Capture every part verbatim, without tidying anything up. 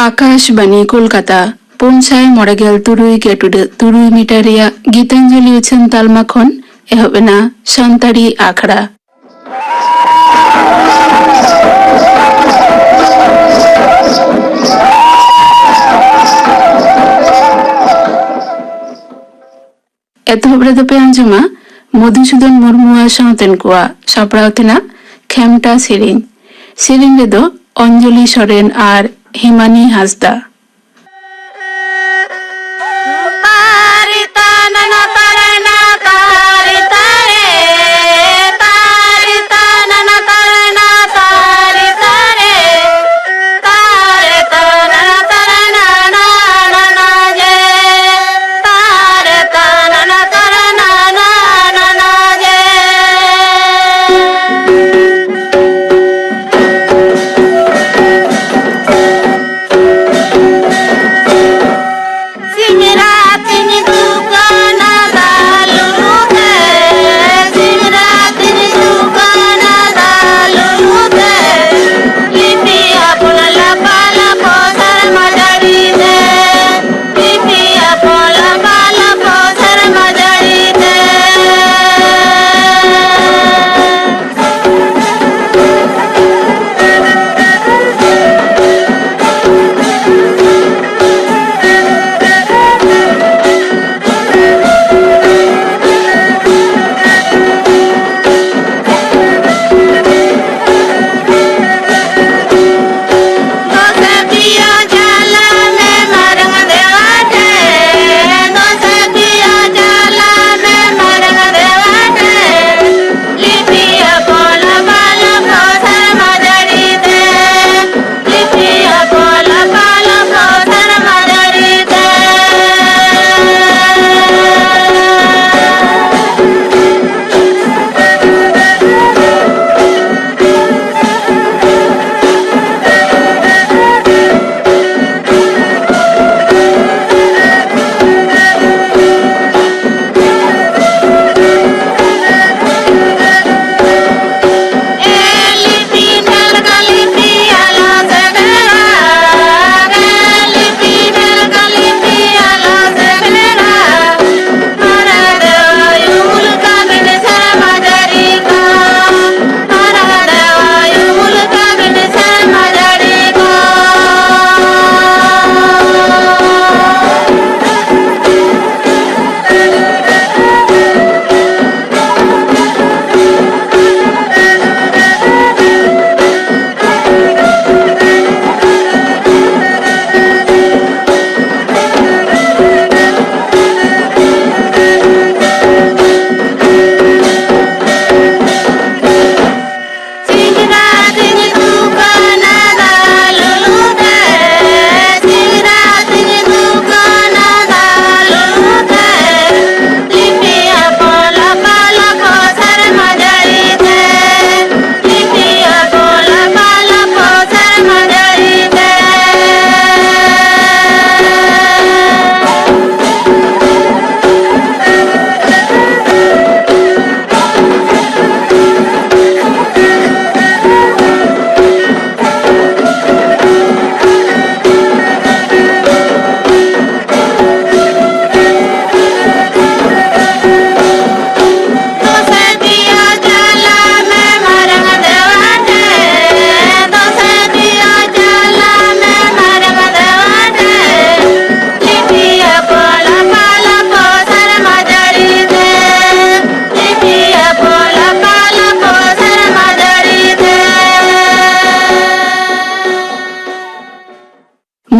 ᱟᱠᱟᱥᱵᱟᱱᱤ ᱠᱳᱞᱠᱟᱛᱟ, ᱯᱩᱱ ᱥᱟᱭ ᱢᱚᱬᱮ ᱜᱮᱞ ᱛᱩᱨᱩᱭ ᱜᱮ ᱴᱩᱰᱟᱹᱜ ᱛᱩᱨᱩᱭ ᱢᱤᱴᱟᱨ ᱨᱮᱭᱟᱜ ᱜᱤᱛᱟᱧᱡᱚᱞᱤ ᱩᱪᱷᱟᱹᱱ ᱛᱟᱞᱢᱟ ᱠᱷᱚᱱ ᱮᱦᱚᱵ ᱮᱱᱟ ᱥᱟᱱᱛᱟᱲᱤ ᱟᱠᱷᱲᱟ᱾ ᱮᱛᱚᱦᱚᱵ ᱨᱮᱫᱚ ᱯᱮ ᱟᱸᱡᱚᱢᱟ ᱢᱚᱫᱷᱩᱥᱩᱫᱚᱱ ᱢᱩᱨᱢᱩᱣᱟᱜ ᱥᱟᱶᱛᱮᱱ ᱠᱚᱣᱟᱜ ᱥᱟᱯᱲᱟᱣ ᱛᱮᱱᱟᱜ ᱠᱷᱮᱢᱴᱟ ᱥᱮᱨᱮᱧ᱾ ᱥᱮᱨᱮᱧ ᱨᱮᱫᱚ ᱚᱧᱡᱚᱞᱤ ᱥᱚᱨᱮᱱ ᱟᱨ ᱦᱮᱢᱟᱱᱤ ᱦᱟᱸᱥᱫᱟ᱾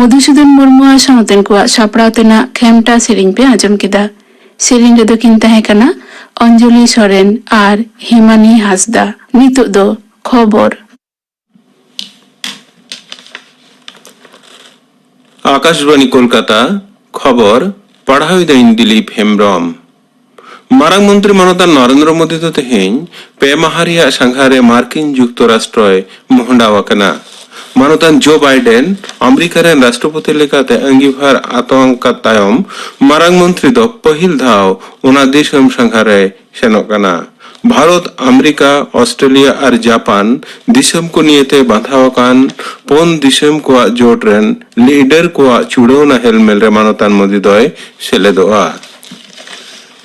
ᱢᱚᱫᱷᱩᱥᱩᱫᱚᱱ ᱢᱩᱨᱢᱩ ᱟᱨ ᱥᱟᱶᱛᱮᱱ ᱠᱚᱣᱟᱜ ᱥᱟᱯᱲᱟᱣ ᱛᱮᱱᱟᱜ ᱠᱷᱮᱢᱴᱟ ᱥᱮᱨᱮᱧ ᱯᱮ ᱟᱸᱡᱚᱢ ᱠᱮᱫᱟ᱾ ᱥᱮᱨᱮᱧ ᱨᱮᱫᱚ ᱠᱤᱱ ᱛᱟᱦᱮᱸ ᱠᱟᱱᱟ ᱚᱧᱡᱚᱞᱤ ᱥᱚᱨᱮᱱ ᱟᱨ ᱦᱤᱢᱟᱱᱤ ᱦᱟᱸᱥᱫᱟ᱾ ᱱᱤᱛᱚᱜ ᱫᱚ ᱠᱷᱚᱵᱚᱨ᱾ ᱟᱠᱟᱥᱵᱟᱬᱤ ᱠᱳᱞᱠᱟᱛᱟ, ᱠᱷᱚᱵᱚᱨ ᱯᱟᱲᱦᱟᱣ ᱮᱫᱟᱹᱧ ᱫᱤᱞᱤᱯ ᱦᱮᱢᱵᱽᱨᱚᱢ᱾ ᱢᱟᱨᱟᱝ ᱢᱚᱱᱛᱨᱤ ᱢᱟᱱᱚᱛᱟᱱ ᱱᱚᱨᱮᱱᱫᱨᱚ ᱢᱳᱫᱤ ᱫᱚ ᱛᱮᱦᱮᱧ ᱯᱮ ᱢᱟᱦᱟ ᱨᱮᱭᱟᱜ ᱥᱟᱸᱜᱷᱟᱨ ᱨᱮ ᱢᱟᱨᱠᱤᱱ ᱡᱩᱠᱛᱚᱨᱟᱥᱴᱨᱚᱭ ᱢᱚᱦᱰᱟᱣ ᱟᱠᱟᱱᱟ᱾ ᱢᱟᱱᱚᱛᱟᱱ ᱡᱳ ᱵᱟᱭᱰᱮᱱ ᱟᱢᱮᱨᱤᱠᱟ ᱨᱮᱱ ᱨᱟᱥᱴᱨᱚᱯᱚᱛᱤ ᱞᱮᱠᱟᱛᱮ ᱟᱸᱜᱤᱵᱷᱟᱨ ᱟᱛᱟᱝ ᱟᱠᱟᱫ ᱛᱟᱭᱚᱢ ᱢᱟᱨᱟᱝ ᱢᱚᱱᱛᱨᱤ ᱫᱚ ᱯᱟᱹᱦᱤᱞ ᱫᱷᱟᱣ ᱚᱱᱟ ᱫᱤᱥᱚᱢ ᱥᱟᱸᱜᱷᱟᱨ ᱨᱮ ᱥᱮᱱᱚᱜ ᱠᱟᱱᱟ᱾ ᱵᱷᱟᱨᱚᱛ, ᱟᱢᱮᱨᱤᱠᱟ, ᱚᱥᱴᱨᱮᱞᱤᱭᱟ ᱟᱨ ᱡᱟᱯᱟᱱ ᱫᱤᱥᱚᱢ ᱠᱚ ᱱᱤᱭᱮᱛᱮ ᱵᱟᱸᱫᱷᱟᱣ ᱟᱠᱟᱱ ᱯᱩᱱ ᱫᱤᱥᱚᱢ ᱠᱚᱣᱟᱜ ᱡᱳᱴ ᱨᱮᱱ ᱞᱤᱰᱟᱨ ᱠᱚᱣᱟᱜ ᱪᱩᱲᱟᱹᱣᱱᱟ ᱦᱮᱞᱢᱮᱞ ᱨᱮ ᱢᱟᱱᱚᱛᱟᱱ ᱢᱳᱫᱤ ᱫᱚᱭ ᱥᱮᱞᱮᱫᱚᱜᱼᱟ᱾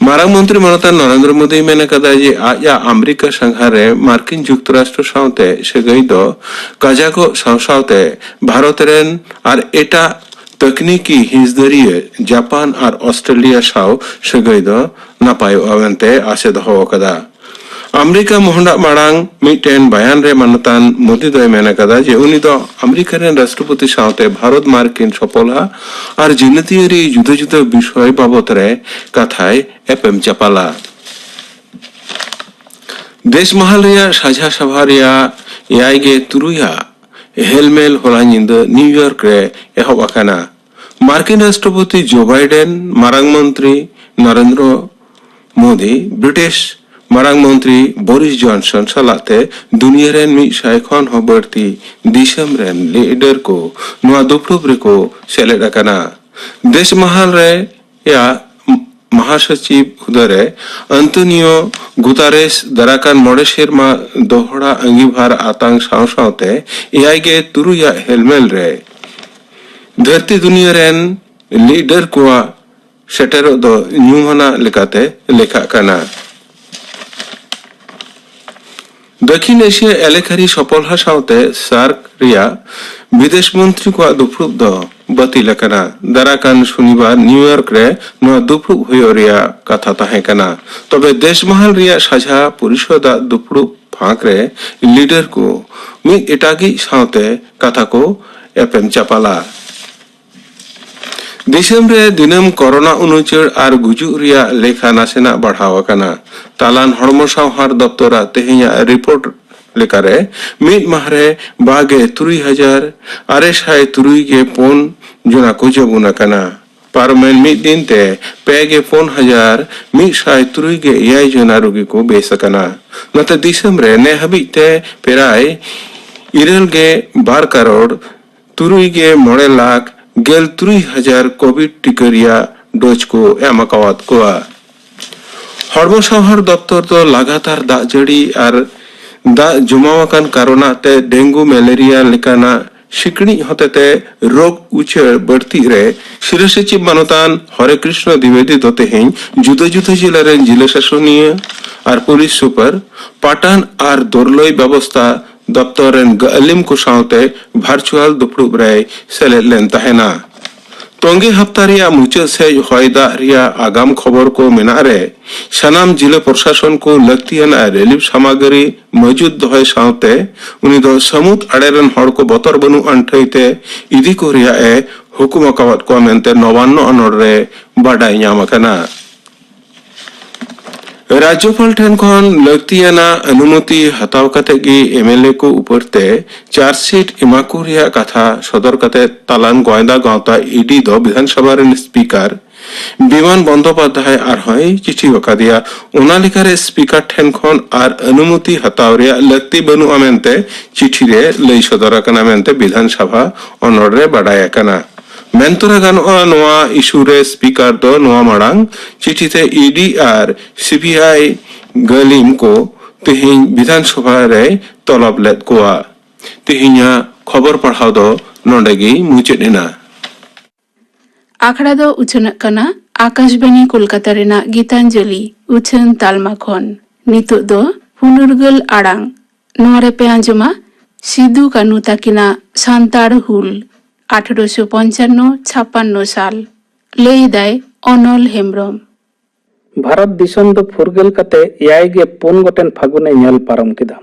ᱢᱟᱨᱟᱝ ᱢᱚᱱᱛᱨᱤ ᱢᱟᱱᱚᱛᱟᱱ ᱱᱚᱨᱮᱱᱫᱨᱚ ᱢᱳᱫᱤᱭ ᱢᱮᱱ ᱟᱠᱟᱫᱟ ᱡᱮ ᱟᱡᱟᱜ ᱟᱢᱮᱨᱤᱠᱟ ᱥᱟᱸᱜᱷᱟᱨ ᱨᱮ ᱢᱟᱨᱠᱤᱱ ᱡᱩᱠᱛᱚᱨᱟᱥᱴᱨᱚ ᱥᱟᱶᱛᱮ ᱥᱟᱹᱜᱟᱹᱭ ᱫᱚ ᱠᱟᱡᱟᱠᱚᱜ ᱥᱟᱶ ᱥᱟᱶᱛᱮ ᱵᱷᱟᱨᱚᱛ ᱨᱮᱱ ᱟᱨ ᱮᱴᱟᱜ ᱛᱟᱹᱠᱱᱤᱠᱤ ᱦᱤᱸᱥᱫᱟᱹᱨᱤᱭᱟᱹ ᱡᱟᱯᱟᱱ ᱟᱨ ᱚᱥᱴᱨᱮᱞᱤᱭᱟ ᱥᱟᱶ ᱥᱟᱹᱜᱟᱹᱭ ᱫᱚ ᱱᱟᱯᱟᱭᱚᱜᱼᱟ ᱢᱮᱱᱛᱮ ᱟᱥᱮ ᱫᱚᱦᱚ ᱟᱠᱟᱫᱟ᱾ ᱟᱢᱮᱨᱤᱠᱟ ᱢᱚᱦᱰᱟᱜ ᱢᱟᱲᱟᱝ ᱢᱤᱫᱴᱮᱱ ᱵᱟᱭᱟᱱ ᱨᱮ ᱢᱟᱱᱚᱛᱟᱱ ᱢᱳᱫᱤ ᱫᱚᱭ ᱢᱮᱱ ᱟᱠᱟᱫᱟ ᱡᱮ ᱩᱱᱤ ᱫᱚ ᱟᱢᱮᱨᱤᱠᱟ ᱨᱮᱱ ᱨᱟᱥᱴᱨᱚᱯᱚᱛᱤ ᱥᱟᱶᱛᱮ ᱵᱷᱟᱨᱚᱛ ᱢᱟᱨᱠᱤᱱ ᱥᱚᱯᱚᱞᱦᱟ ᱟᱨ ᱡᱟᱹᱛᱤᱭᱟᱹᱨᱤ ᱡᱩᱫᱟᱹ ᱡᱩᱫᱟᱹ ᱵᱤᱥᱚᱭ ᱵᱟᱵᱚᱛ ᱨᱮ ᱠᱟᱛᱷᱟᱭ ᱮᱯᱮᱢ ᱪᱟᱯᱟᱞᱟ᱾ ᱫᱮᱥ ᱢᱟᱦᱟᱞ ᱨᱮᱭᱟᱜ ᱥᱟᱡᱷᱟ ᱥᱟᱵᱷᱟ ᱨᱮᱭᱟᱜ ᱮᱭᱟᱭ ᱜᱮ ᱛᱩᱨᱩᱭᱟᱜ ᱦᱮᱞᱢᱮᱞ ᱦᱚᱞᱟ ᱧᱤᱫᱟᱹ ᱱᱤᱭᱩᱭᱚᱨᱠ ᱨᱮ ᱮᱦᱚᱵ ᱟᱠᱟᱱᱟ᱾ ᱢᱟᱨᱠᱤᱱ ᱨᱟᱥᱴᱨᱚᱯᱚᱛᱤ ᱡᱳ ᱵᱟᱭᱰᱮᱱ, ᱢᱟᱨᱟᱝ ᱢᱚᱱᱛᱨᱤ ᱱᱚᱨᱮᱱᱫᱨᱚ ᱢᱳᱫᱤ, ᱵᱨᱤᱴᱤᱥ ᱢᱟᱨᱟᱝ ᱢᱚᱱᱛᱨᱤ ᱵᱳᱨᱤᱥ ᱡᱚᱱᱥᱚᱱ ᱥᱟᱞᱟᱜ ᱛᱮ ᱫᱩᱱᱤᱭᱟᱹ ᱨᱮᱱ ᱢᱤᱫ ᱥᱟᱭ ᱠᱷᱚᱱ ᱦᱚᱸ ᱵᱟᱹᱲᱛᱤ ᱫᱤᱥᱚᱢ ᱨᱮᱱ ᱞᱤᱰᱟᱨ ᱠᱚ ᱱᱚᱣᱟ ᱫᱩᱯᱲᱩᱵ ᱨᱮᱠᱚ ᱥᱮᱞᱮᱫ ᱟᱠᱟᱱᱟ᱾ ᱫᱮᱥ ᱢᱟᱦᱟᱞ ᱨᱮᱭᱟᱜ ᱢᱟᱦᱟᱥᱚᱪᱤᱵᱽ ᱦᱩᱫᱟᱹ ᱨᱮ ᱟᱱᱛᱳᱱᱤᱭᱳ ᱜᱩᱛᱟᱨᱮᱥ ᱫᱟᱨᱟᱠᱟᱱ ᱢᱚᱬᱮ ᱥᱮᱨᱢᱟ ᱫᱚᱦᱲᱟ ᱟᱸᱜᱤᱵᱷᱟᱨ ᱟᱛᱟᱝ ᱥᱟᱶ ᱥᱟᱶᱛᱮ ᱮᱭᱟᱭ ᱜᱮ ᱛᱩᱨᱩᱭᱟᱜ ᱦᱮᱞᱢᱮᱞ ᱨᱮ ᱫᱷᱟᱹᱨᱛᱤ ᱫᱩᱱᱤᱭᱟᱹ ᱨᱮᱱ ᱞᱤᱰᱟᱨ ᱠᱚᱣᱟᱜ ᱥᱮᱴᱮᱨᱚᱜ ᱫᱚ ᱧᱩᱢᱟᱱᱟᱜ ᱞᱮᱠᱟᱛᱮ ᱞᱮᱠᱷᱟᱜ ᱠᱟᱱᱟ᱾ ᱫᱟᱹᱠᱷᱤᱱ ᱮᱥᱤᱭᱟ ᱮᱞᱮᱠᱷᱟᱨᱤ ᱥᱚᱯᱚᱞᱦᱟ ᱥᱟᱶᱛᱮ ᱥᱟᱨᱠ ᱨᱮᱭᱟᱜ ᱵᱤᱫᱮᱥ ᱢᱚᱱᱛᱨᱤ ᱠᱚᱣᱟᱜ ᱫᱩᱯᱲᱩᱵ ᱫᱚ ᱵᱟᱹᱛᱤᱞ ᱟᱠᱟᱱᱟ᱾ ᱫᱟᱨᱟᱠᱟᱱ ᱥᱚᱱᱤᱵᱟᱨ ᱱᱤᱭᱩᱭᱚᱨᱠ ᱨᱮ ᱱᱚᱣᱟ ᱫᱩᱯᱲᱩᱵ ᱦᱩᱭᱩᱜ ᱨᱮᱭᱟᱜ ᱠᱟᱛᱷᱟ ᱛᱟᱦᱮᱸ ᱠᱟᱱᱟ᱾ ᱛᱚᱵᱮ ᱫᱮᱥ ᱢᱟᱦᱟᱞ ᱨᱮᱭᱟᱜ ᱥᱟᱡᱷᱟ ᱯᱚᱨᱤᱥᱚᱫᱟᱜ ᱫᱩᱯᱲᱩᱵ ᱯᱷᱟᱸᱠ ᱨᱮ ᱞᱤᱰᱟᱨ ᱠᱚ ᱢᱤᱫ ᱮᱴᱟᱜᱤᱡ ᱥᱟᱶᱛᱮ ᱠᱟᱛᱷᱟ ᱠᱚ ᱮᱯᱮᱢ ᱪᱟᱯᱟᱞᱟ᱾ ᱫᱤᱥᱚᱢ ᱨᱮ ᱫᱤᱱᱟᱹᱢ ᱠᱚᱨᱳᱱᱟ ᱩᱱᱩᱪᱟᱹᱲ ᱟᱨ ᱜᱩᱡᱩᱜ ᱨᱮᱭᱟᱜ ᱞᱮᱠᱷᱟ ᱱᱟᱥᱮᱱᱟᱜ ᱵᱟᱲᱦᱟᱣ ᱟᱠᱟᱱᱟ᱾ ᱛᱟᱞᱟᱱ ᱦᱚᱲᱢᱚ ᱥᱟᱶᱦᱟᱨ ᱫᱚᱯᱛᱚᱨᱟᱜ ᱛᱮᱦᱮᱧᱟᱜ ᱨᱤᱯᱳᱨᱴ ᱞᱮᱠᱟᱨᱮ, ᱢᱤᱫ ᱢᱟᱦᱟ ᱨᱮ ᱵᱟᱜᱮ ᱛᱩᱨᱩᱭ ᱦᱟᱡᱟᱨ ᱟᱨᱮ ᱥᱟᱭ ᱛᱩᱨᱩᱭ ᱜᱮ ᱯᱩᱱ ᱡᱚᱱᱟ ᱠᱚ ᱡᱟᱹᱵᱩᱱ ᱟᱠᱟᱱᱟ᱾ ᱯᱟᱨᱚᱢᱮᱱ ᱢᱤᱫ ᱫᱤᱱ ᱛᱮ ᱯᱮ ᱜᱮ ᱯᱩᱱ ᱦᱟᱡᱟᱨ ᱢᱤᱫ ᱥᱟᱭ ᱛᱩᱨᱩᱭ ᱜᱮ ᱮᱭᱟᱭ ᱡᱚᱱᱟ ᱨᱩᱜᱤ ᱠᱚ ᱵᱮᱥ ᱟᱠᱟᱱᱟ᱾ ᱱᱚᱛᱮ ᱫᱤᱥᱚᱢ ᱨᱮ ᱱᱮ ᱦᱟᱹᱵᱤᱡ ᱛᱮ ᱯᱨᱟᱭ ᱤᱨᱟᱹᱞ ᱜᱮ ᱵᱟᱨ ᱠᱟᱨᱳᱲ ᱛᱩᱨᱩᱭ ᱜᱮ ᱢᱚᱬᱮ ᱞᱟᱠᱷ ᱜᱮᱞ ᱛᱩᱨᱩᱭ ᱦᱟᱡᱟᱨ ᱠᱳᱵᱷᱤᱰ ᱴᱤᱠᱟᱹ ᱨᱮᱭᱟᱜ ᱰᱳᱡᱽ ᱠᱚ ᱮᱢ ᱟᱠᱟᱣᱟᱫ ᱠᱚᱣᱟ᱾ ᱦᱚᱲᱢᱚ ᱥᱟᱶᱦᱟᱨ ᱫᱚᱯᱛᱚᱨ ᱫᱚ ᱞᱟᱜᱟᱛᱟᱨ ᱫᱟᱜ ᱡᱟᱹᱲᱤ ᱟᱨ ᱫᱟᱜ ᱡᱚᱢᱟᱣ ᱟᱠᱟᱱ ᱠᱟᱨᱚᱱᱟᱜ ᱛᱮ ᱰᱮᱝᱜᱩ, ᱢᱮᱞᱮᱨᱤᱭᱟ ᱞᱮᱠᱟᱱᱟᱜ ᱥᱤᱠᱲᱤᱡ ᱦᱚᱛᱮᱛᱮ ᱨᱳᱜᱽ ᱩᱪᱟᱹᱲ ᱵᱟᱹᱲᱛᱤᱜ ᱨᱮ ᱥᱤᱨᱟᱹ ᱥᱮᱪᱮᱫ ᱢᱟᱱᱚᱛᱟᱱ ᱦᱚᱨᱮ ᱠᱨᱤᱥᱱᱚ ᱫᱤᱵᱮᱫᱤ ᱫᱚ ᱛᱮᱦᱮᱧ ᱡᱩᱫᱟᱹ ᱡᱩᱫᱟᱹ ᱡᱤᱞᱟ ᱨᱮᱱ ᱡᱤᱞᱟᱹ ᱥᱟᱥᱚᱱᱤᱭᱟᱹ ᱟᱨ ᱯᱩᱞᱤᱥ ᱥᱩᱯᱟᱨ, ᱯᱟᱴᱟᱱ ᱟᱨ ᱫᱳᱨᱞᱳᱭ ᱵᱮᱵᱚᱥᱛᱷᱟ ᱫᱚᱯᱛᱚᱨ ᱨᱮᱱ ᱜᱟᱹᱞᱤᱢ ᱠᱚ ᱥᱟᱶᱛᱮ ᱵᱷᱟᱨᱪᱩᱣᱟᱞ ᱫᱩᱯᱲᱩᱵ ᱨᱮᱭ ᱥᱮᱞᱮᱫ ᱞᱮᱱ ᱛᱟᱦᱮᱱᱟ᱾ ᱛᱚᱸᱜᱮ ᱦᱟᱯᱛᱟ ᱨᱮᱭᱟᱜ ᱢᱩᱪᱟᱹᱫ ᱥᱮᱡ ᱦᱚᱭ ᱫᱟᱜ ᱨᱮᱭᱟᱜ ᱟᱜᱟᱢ ᱠᱷᱚᱵᱚᱨ ᱠᱚ ᱢᱮᱱᱟᱜ ᱨᱮ, ᱥᱟᱱᱟᱢ ᱡᱤᱞᱟᱹ ᱯᱨᱚᱥᱟᱥᱚᱱ ᱠᱚ ᱞᱟᱹᱠᱛᱤᱭᱟᱱᱟᱜ ᱨᱤᱞᱤᱯ ᱥᱟᱢᱟᱜᱨᱤ ᱢᱚᱡᱩᱫ ᱫᱚᱦᱚᱭ ᱥᱟᱶᱛᱮ ᱩᱱᱤ ᱫᱚ ᱥᱟᱹᱢᱩᱫ ᱟᱲᱮ ᱨᱮᱱ ᱦᱚᱲ ᱠᱚ ᱵᱚᱛᱚᱨ ᱵᱟᱹᱱᱩᱜ ᱟᱱ ᱴᱷᱟᱹᱭ ᱛᱮ ᱤᱫᱤ ᱠᱚ ᱨᱮᱭᱟᱜ ᱮ ᱦᱩᱠᱩᱢ ᱟᱠᱟᱣᱟᱫ ᱠᱚᱣᱟ ᱢᱮᱱᱛᱮ ᱱᱚᱵᱟᱱᱱᱚ ᱚᱱᱚᱞ ᱨᱮ ᱵᱟᱰᱟᱭ ᱧᱟᱢ ᱟᱠᱟᱱᱟ᱾ ᱨᱟᱡᱽᱡᱚᱯᱟᱞ ᱴᱷᱮᱱ ᱠᱷᱚᱱ ᱞᱟᱹᱠᱛᱤᱭᱟᱱᱟᱜ ᱚᱱᱩᱢᱚᱛᱤ ᱦᱟᱛᱟᱣ ᱠᱟᱛᱮ ᱜᱮ ᱮᱢ ᱮᱞ ᱮ ᱠᱚ ᱩᱯᱟᱹᱨ ᱛᱮ ᱪᱟᱨᱡᱽᱥᱤᱴ ᱮᱢᱟ ᱠᱚ ᱨᱮᱭᱟᱜ ᱠᱟᱛᱷᱟ ᱥᱚᱫᱚᱨ ᱠᱟᱛᱮ ᱛᱟᱞᱟᱱ ᱜᱚᱭᱫᱟ ᱜᱟᱶᱛᱟ ᱤ ᱰᱤ ᱫᱚ ᱵᱤᱫᱷᱟᱱ ᱥᱚᱵᱷᱟ ᱨᱮᱱ ᱥᱯᱤᱠᱟᱨ ᱵᱤᱢᱟᱱ ᱵᱚᱱᱫᱳᱯᱟᱫᱽᱫᱷᱟᱭ ᱟᱨᱦᱚᱸᱭ ᱪᱤᱴᱷᱤ ᱟᱠᱟᱫᱮᱭᱟ᱾ ᱚᱱᱟ ᱞᱮᱠᱟᱨᱮ ᱥᱯᱤᱠᱟᱨ ᱴᱷᱮᱱ ᱠᱷᱚᱱ ᱟᱨ ᱚᱱᱩᱢᱚᱛᱤ ᱦᱟᱛᱟᱣ ᱨᱮᱭᱟᱜ ᱞᱟᱹᱠᱛᱤ ᱵᱟᱹᱱᱩᱜᱼᱟ ᱢᱮᱱᱛᱮ ᱪᱤᱴᱷᱤ ᱨᱮ ᱞᱟᱹᱭ ᱥᱚᱫᱚᱨ ᱟᱠᱟᱱᱟ ᱢᱮᱱᱛᱮ ᱵᱤᱫᱷᱟᱱ ᱥᱚᱵᱷᱟ ᱚᱱᱚᱞ ᱨᱮ ᱵᱟᱰᱟᱭ ᱟᱠᱟᱱᱟ᱾ ᱢᱮᱱ ᱛᱚᱨᱟ ᱜᱟᱱᱚᱜᱼᱟ, ᱱᱚᱣᱟ ᱤᱥᱩ ᱨᱮ ᱥᱯᱤᱠᱟᱨ ᱫᱚ ᱱᱚᱣᱟ ᱢᱟᱲᱟᱝ ᱪᱤᱴᱷᱤ ᱛᱮ E D R C B I ᱜᱟᱹᱞᱤᱢ ᱠᱚ ᱛᱮᱦᱮᱧ ᱵᱤᱫᱷᱟᱱ ᱥᱚᱵᱷᱟ ᱨᱮᱭ ᱛᱚᱞᱚᱵ ᱞᱮᱫ ᱠᱚᱣᱟ᱾ ᱛᱮᱦᱮᱧᱟᱜ ᱠᱷᱚᱵᱚᱨ ᱯᱟᱲᱦᱟᱣ ᱫᱚ ᱱᱚᱰᱮ ᱜᱮ ᱢᱩᱪᱟᱹᱫ ᱮᱱᱟ᱾ ᱟᱠᱷᱲᱟ ᱫᱚ ᱩᱪᱷᱟᱹᱱᱚᱜ ᱠᱟᱱᱟ ᱟᱠᱟᱥᱵᱟᱬᱤ ᱠᱳᱞᱠᱟᱛᱟ ᱨᱮᱱᱟᱜ ᱜᱤᱛᱟᱧᱡᱚᱞᱤ ᱩᱪᱷᱟᱹᱱ ᱛᱟᱞᱢᱟ ᱠᱷᱚᱱ᱾ ᱱᱤᱛᱚᱜ ᱫᱚ ᱯᱩᱱᱩᱨᱜᱟᱹᱞ ᱟᱲᱟᱝ᱾ ᱱᱚᱣᱟ ᱨᱮ ᱯᱮ ᱟᱸᱡᱚᱢᱟ ᱥᱤᱫᱩ ᱠᱟᱹᱱᱦᱩ ᱛᱟᱹᱠᱤᱱᱟᱜ ᱥᱟᱱᱛᱟᱲ ᱦᱩᱞ, ᱟᱴᱷᱨᱚᱥᱚ ᱯᱚᱧᱪᱟᱱᱱᱚ ᱪᱷᱟᱯᱟᱱᱱᱚ ᱥᱟᱞ᱾ ᱞᱟᱹᱭ ᱮᱫᱟᱭ ᱚᱱᱚᱞ ᱦᱮᱢᱵᱽᱨᱚᱢ᱾ ᱵᱷᱟᱨᱚᱛ ᱫᱤᱥᱚᱢ ᱫᱚ ᱯᱷᱩᱨᱜᱟᱹᱞ ᱠᱟᱛᱮ ᱮᱭᱟᱭ ᱜᱮ ᱯᱩᱱ ᱜᱚᱴᱮᱱ ᱯᱷᱟᱹᱜᱩᱱᱮ ᱧᱮᱞ ᱯᱟᱨᱚᱢ ᱠᱮᱫᱟ᱾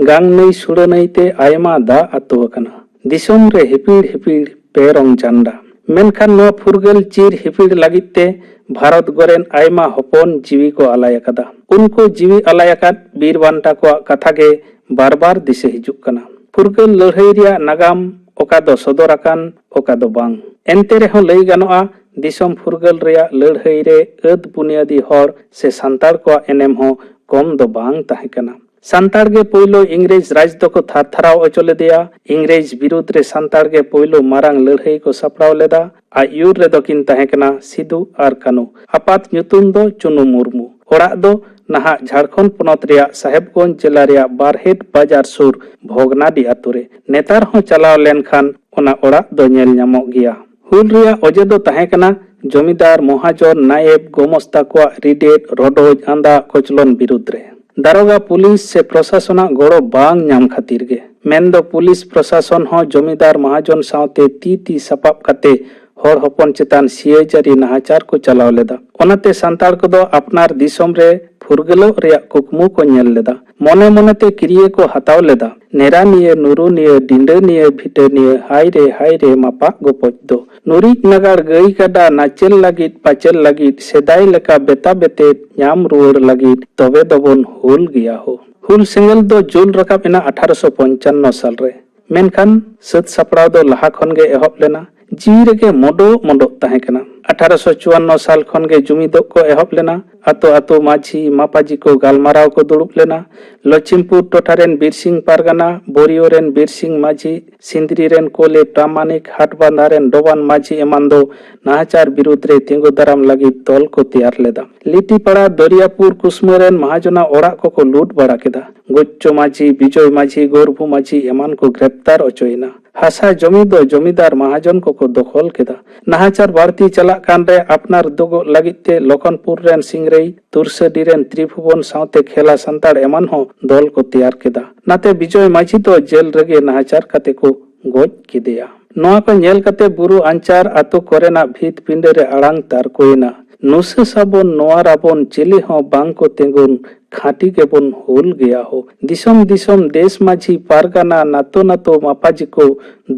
ᱜᱟᱝ ᱱᱟᱹᱭ ᱥᱩᱲᱟᱹ ᱱᱟᱹᱭ ᱛᱮ ᱟᱭᱢᱟ ᱫᱟᱜ ᱟᱹᱛᱩ ᱟᱠᱟᱱᱟ᱾ ᱫᱤᱥᱚᱢ ᱨᱮ ᱦᱤᱯᱤᱲ ᱦᱤᱯᱤᱲ ᱯᱮ ᱨᱚᱝ ᱡᱷᱟᱱᱰᱟ᱾ ᱢᱮᱱᱠᱷᱟᱱ ᱱᱚᱣᱟ ᱯᱷᱩᱨᱜᱟᱹᱞ ᱪᱤᱨ ᱦᱤᱯᱤᱲ ᱞᱟᱹᱜᱤᱫ ᱛᱮ ᱵᱷᱟᱨᱚᱛ ᱜᱚᱨᱮᱱ ᱟᱭᱢᱟ ᱦᱚᱯᱚᱱ ᱡᱤᱣᱤ ᱠᱚ ᱟᱞᱟᱭ ᱟᱠᱟᱫᱟ᱾ ᱩᱱᱠᱩ ᱡᱤᱣᱤ ᱟᱞᱟᱭ ᱟᱠᱟᱫ ᱵᱤᱨ ᱵᱟᱱᱴᱟ ᱠᱚᱣᱟᱜ ᱠᱟᱛᱷᱟ ᱜᱮ ᱵᱟᱨ ᱵᱟᱨ ᱫᱤᱥᱟᱹ ᱦᱤᱡᱩᱜ ᱠᱟᱱᱟ᱾ ᱯᱷᱩᱨᱜᱟᱹᱞ ᱞᱟᱹᱲᱦᱟᱹᱭ ᱨᱮᱭᱟᱜ ᱱᱟᱜᱟᱢ ᱚᱠᱟ ᱫᱚ ᱥᱚᱫᱚᱨ ᱟᱠᱟᱱ, ᱚᱠᱟ ᱫᱚ ᱵᱟᱝ᱾ ᱮᱱᱛᱮ ᱨᱮᱦᱚᱸ ᱞᱟᱹᱭ ᱜᱟᱱᱚᱜᱼᱟ, ᱫᱤᱥᱚᱢ ᱯᱷᱩᱨᱜᱟᱹᱞ ᱨᱮᱭᱟᱜ ᱞᱟᱹᱲᱦᱟᱹᱭ ᱨᱮ ᱟᱹᱫ ᱵᱩᱱᱤᱭᱟᱹᱫᱤ ᱦᱚᱲ ᱥᱮ ᱥᱟᱱᱛᱟᱲ ᱠᱚᱣᱟᱜ ᱮᱱᱮᱢ ᱦᱚᱸ ᱠᱚᱢ ᱫᱚ ᱵᱟᱝ ᱛᱟᱦᱮᱸ ᱠᱟᱱᱟ᱾ ᱥᱟᱱᱛᱟᱲ ᱜᱮ ᱯᱳᱭᱞᱳ ᱤᱝᱨᱮᱡᱽ ᱨᱟᱡᱽ ᱫᱚᱠᱚ ᱛᱷᱟᱨ ᱛᱷᱟᱨᱟᱣ ᱦᱚᱪᱚ ᱞᱮᱫᱮᱭᱟ᱾ ᱤᱝᱨᱮᱡᱽ ᱵᱤᱨᱩᱫᱽ ᱨᱮ ᱥᱟᱱᱛᱟᱲ ᱜᱮ ᱯᱳᱭᱞᱳ ᱢᱟᱨᱟᱝ ᱞᱟᱹᱲᱦᱟᱹᱭ ᱠᱚ ᱥᱟᱯᱲᱟᱣ ᱞᱮᱫᱟ᱾ ᱟᱡ ᱭᱩᱨ ᱨᱮᱫᱚ ᱠᱤᱱ ᱛᱟᱦᱮᱸ ᱠᱟᱱᱟ ᱥᱤᱫᱩ ᱟᱨ ᱠᱟᱹᱱᱩ᱾ ᱟᱯᱟᱛ ᱧᱩᱛᱩᱢ ᱫᱚ ᱪᱩᱱᱩ ᱢᱩᱨᱢᱩ᱾ ᱚᱲᱟᱜ ᱫᱚ ᱱᱟᱦᱟᱜ ᱡᱷᱟᱲᱠᱷᱚᱸᱰ ᱯᱚᱱᱚᱛ ᱨᱮᱭᱟᱜ ᱥᱟᱦᱮᱵᱽᱜᱚᱸᱡᱽ ᱡᱮᱞᱟ ᱨᱮᱭᱟᱜ ᱵᱟᱨᱦᱮᱴ ᱵᱟᱡᱟᱨ ᱥᱩᱨ ᱵᱷᱚᱜᱽᱱᱟᱰᱤ ᱟᱛᱳ ᱨᱮ᱾ ᱱᱮᱛᱟᱨ ᱦᱚᱸ ᱪᱟᱞᱟᱣ ᱞᱮᱱᱠᱷᱟᱱ ᱚᱱᱟ ᱚᱲᱟᱜ ᱫᱚ ᱧᱮᱞ ᱧᱟᱢᱚᱜ ᱜᱮᱭᱟ᱾ ᱦᱩᱞ ᱨᱮᱭᱟᱜ ᱚᱡᱮ ᱫᱚ ᱛᱟᱦᱮᱸ ᱠᱟᱱᱟ ᱡᱚᱢᱤᱫᱟᱨ, ᱢᱚᱦᱟᱡᱚᱱ, ᱱᱟᱭᱮᱵ, ᱜᱚᱢᱚᱥᱛᱟ ᱠᱚᱣᱟᱜ ᱨᱤᱰᱮᱫ, ᱨᱚᱰᱚᱡ, ᱟᱸᱫᱟᱜ, ᱠᱚᱪᱞᱚᱱ ᱵᱤᱨᱩᱫᱽ ᱨᱮ᱾ ᱫᱟᱨᱚᱜᱟ ᱯᱩᱞᱤᱥ ᱥᱮ ᱯᱨᱚᱥᱟᱥᱚᱱᱟᱜ ᱜᱚᱲᱚ ᱵᱟᱝ ᱧᱟᱢ ᱠᱷᱟᱹᱛᱤᱨ ᱜᱮ᱾ ᱢᱮᱱᱫᱚ ᱯᱩᱞᱤᱥ ᱯᱨᱚᱥᱟᱥᱚᱱ ᱦᱚᱸ ᱡᱚᱢᱤᱫᱟᱨ ᱢᱟᱦᱟᱡᱚᱱ ᱥᱟᱶᱛᱮ ᱛᱤ ᱛᱤ ᱥᱟᱯᱟᱵ ᱠᱟᱛᱮ ᱦᱚᱲ ᱦᱚᱯᱚᱱ ᱪᱮᱛᱟᱱ ᱥᱤᱭᱟᱹᱡᱟᱹᱨᱤ ᱱᱟᱦᱟᱪᱟᱨ ᱠᱚ ᱪᱟᱞᱟᱣ ᱞᱮᱫᱟ᱾ ᱚᱱᱟᱛᱮ ᱥᱟᱱᱛᱟᱲ ᱠᱚᱫᱚ ᱟᱯᱱᱟᱨ ᱫᱤᱥᱚᱢ ᱨᱮ ᱯᱷᱩᱨᱜᱟᱹᱞᱚᱜ ᱨᱮᱭᱟᱜ ᱠᱩᱠᱢᱩ ᱠᱚ ᱧᱮᱞ ᱞᱮᱫᱟ᱾ ᱢᱚᱱᱮ ᱢᱚᱱᱮᱛᱮ ᱠᱤᱨᱭᱟᱹ ᱠᱚ ᱦᱟᱛᱟᱣ ᱞᱮᱫᱟ᱾ ᱱᱮᱨᱟᱱᱤᱭᱟᱹ, ᱱᱩᱨᱩᱱᱤᱭᱟᱹ, ᱰᱤᱸᱰᱟᱹᱱᱤᱭᱟᱹ, ᱵᱷᱤᱴᱟᱹᱱᱤᱭᱟᱹ, ᱦᱟᱭ ᱨᱮ, ᱦᱟᱭ ᱨᱮ, ᱢᱟᱯᱟᱜ ᱜᱚᱯᱚᱡ ᱫᱚ᱾ ᱱᱩᱨᱤᱡ ᱱᱟᱜᱟᱲ ᱜᱟᱹᱭ ᱠᱟᱰᱟ ᱱᱟᱪᱮᱞ ᱞᱟᱹᱜᱤᱫ, ᱯᱟᱪᱮᱞ ᱞᱟᱹᱜᱤᱫ, ᱥᱮᱫᱟᱭ ᱞᱮᱠᱟ ᱵᱮᱛᱟ ᱵᱮᱛᱮᱫ ᱧᱟᱢ ᱨᱩᱣᱟᱹᱲ ᱞᱟᱹᱜᱤᱫ ᱛᱚᱵᱮ ᱫᱚᱵᱚᱱ ᱦᱩᱞ ᱜᱮᱭᱟ ᱦᱳ᱾ ᱦᱩᱞ ᱥᱮᱸᱜᱮᱞ ᱫᱚ ᱡᱩᱞ ᱨᱟᱠᱟᱵ ᱮᱱᱟ ᱟᱴᱷᱟᱨᱚᱥᱚ ᱯᱚᱧᱪᱟᱱᱱᱚ ᱥᱟᱞ ᱨᱮ᱾ ᱢᱮᱱᱠᱷᱟᱱ ᱥᱟᱹᱛ ᱥᱟᱯᱲᱟᱣ ᱫᱚ ᱞᱟᱦᱟ ᱠᱷᱚᱱ ᱜᱮ ᱮᱦᱚᱵ ᱞᱮᱱᱟ᱾ ᱡᱤᱣᱤ ᱨᱮᱜᱮ ᱢᱚᱰᱚᱜ ᱢᱚᱰᱚᱜ ᱛᱟᱦᱮᱸ ᱠᱟᱱᱟ᱾ ᱟᱴᱷᱟᱨᱚᱥᱚ ᱪᱩᱣᱟᱱᱱᱚ ᱥᱟᱞ ᱠᱷᱚᱱ ᱜᱮ ᱡᱩᱢᱤᱫᱚᱜ ᱠᱚ ᱮᱦᱚᱵ ᱞᱮᱱᱟ᱾ ᱟᱛᱳ ᱟᱛᱳ ᱢᱟᱹᱡᱷᱤ ᱢᱟᱯᱟᱡᱤ ᱠᱚ ᱜᱟᱞᱢᱟᱨᱟᱣ ᱠᱚ ᱫᱩᱲᱩᱵ ᱞᱮᱱᱟ᱾ ᱞᱚᱪᱷᱤᱢᱯᱩᱨ ᱴᱚᱴᱷᱟ ᱨᱮᱱ ᱵᱤᱨᱥᱤᱝ ᱯᱟᱨᱜᱟᱱᱟ, ᱵᱳᱨᱤᱭᱳ ᱨᱮᱱ ᱵᱤᱨᱥᱤᱝ ᱢᱟᱹᱡᱷᱤ, ᱥᱤᱸᱫᱽᱨᱤ ᱨᱮᱱ ᱠᱳᱞᱮ ᱯᱨᱟᱢᱟᱱᱤᱠ, ᱦᱟᱴᱵᱟᱸᱫᱷᱟ ᱨᱮᱱ ᱰᱚᱵᱟᱱ ᱢᱟᱹᱡᱷᱤ ᱮᱢᱟᱱ ᱫᱚ ᱱᱟᱦᱟᱪᱟᱨ ᱵᱤᱨᱩᱫᱽ ᱨᱮ ᱛᱤᱸᱜᱩ ᱫᱟᱨᱟᱢ ᱞᱟᱹᱜᱤᱫ ᱫᱚᱞ ᱠᱚ ᱛᱮᱭᱟᱨ ᱞᱮᱫᱟ᱾ ᱞᱤᱴᱤᱯᱟᱲᱟ, ᱫᱚᱨᱭᱟᱯᱩᱨ, ᱠᱩᱥᱢᱟᱹ ᱨᱮᱱ ᱢᱟᱦᱟᱡᱚᱱᱟᱜ ᱚᱲᱟᱜ ᱠᱚᱠᱚ ᱞᱩᱴ ᱵᱟᱲᱟ ᱠᱮᱫᱟ᱾ ᱜᱚᱪᱪᱚ ᱢᱟᱹᱡᱷᱤ, ᱵᱤᱡᱚᱭ ᱢᱟᱹᱡᱷᱤ, ᱜᱚᱨᱵᱷᱩ ᱢᱟᱹᱡᱷᱤ ᱮᱢᱟᱱ ᱠᱚ ᱜᱨᱮᱯᱛᱟᱨ ᱚᱪᱚᱭᱮᱱᱟ᱾ ᱦᱟᱥᱟ ᱡᱚᱢᱤ ᱫᱚ ᱡᱚᱢᱤᱫᱟᱨ ᱢᱟᱦᱟᱡᱚᱱ ᱠᱚᱠᱚ ᱫᱚᱠᱷᱚᱞ ᱠᱮᱫᱟ᱾ ᱱᱟᱦᱟᱪᱟᱨ ᱵᱟᱹᱲᱛᱤ ᱪᱟᱞᱟᱜ ᱠᱟᱱ ᱨᱮ ᱟᱯᱱᱟᱨ ᱫᱩᱜᱚᱜ ᱞᱟᱹᱜᱤᱫ ᱛᱮ ᱞᱚᱠᱷᱚᱱᱯᱩᱨ ᱨᱮᱱ ᱥᱤᱝᱨᱟᱹᱭ, ᱛᱩᱨᱥᱟᱹᱰᱤ ᱨᱮᱱ ᱛᱨᱤᱵᱷᱩᱵᱚᱱ ᱥᱟᱶᱛᱮ ᱠᱷᱮᱞᱟ ᱥᱟᱱᱛᱟᱲ ᱮᱢᱟᱱ ᱦᱚᱸ ᱫᱚᱞ ᱠᱚ ᱛᱮᱭᱟᱨ ᱠᱮᱫᱟ᱾ ᱱᱟᱛᱮ ᱵᱤᱡᱚᱭ ᱢᱟᱹᱡᱷᱤ ᱫᱚ ᱡᱮᱞ ᱨᱮᱜᱮ ᱱᱟᱦᱟᱪᱟᱨ ᱠᱟᱛᱮ ᱠᱚ ᱜᱚᱡ ᱠᱮᱫᱮᱭᱟ᱾ ᱱᱚᱣᱟ ᱠᱚ ᱧᱮᱞ ᱠᱟᱛᱮ ᱵᱩᱨᱩ ᱟᱧᱪᱟᱨ ᱟᱛᱳ ᱠᱚᱨᱮᱱᱟᱜ ᱵᱷᱤᱛ ᱯᱤᱸᱰᱟᱹ ᱨᱮ ᱟᱲᱟᱝ ᱛᱟᱨᱠᱚᱭᱮᱱᱟ, "ᱱᱩᱥᱟᱹ ᱥᱟᱵᱚᱱ, ᱱᱚᱣᱟ ᱨᱟᱵᱚᱱ, ᱪᱤᱞᱤ ᱦᱚᱸ ᱵᱟᱝ ᱠᱚ ᱛᱤᱸᱜᱩᱱ, ᱠᱷᱟᱹᱴᱤ ᱜᱮᱵᱚᱱ ᱦᱩᱞ ᱜᱮᱭᱟ ᱦᱳ᱾ ᱫᱤᱥᱚᱢ ᱫᱤᱥᱚᱢ ᱫᱮᱥ ᱢᱟᱹᱡᱷᱤ ᱯᱟᱨᱜᱟᱱᱟ ᱱᱟᱛᱚ ᱱᱟᱛᱚ ᱢᱟᱯᱟᱡᱤ ᱠᱚ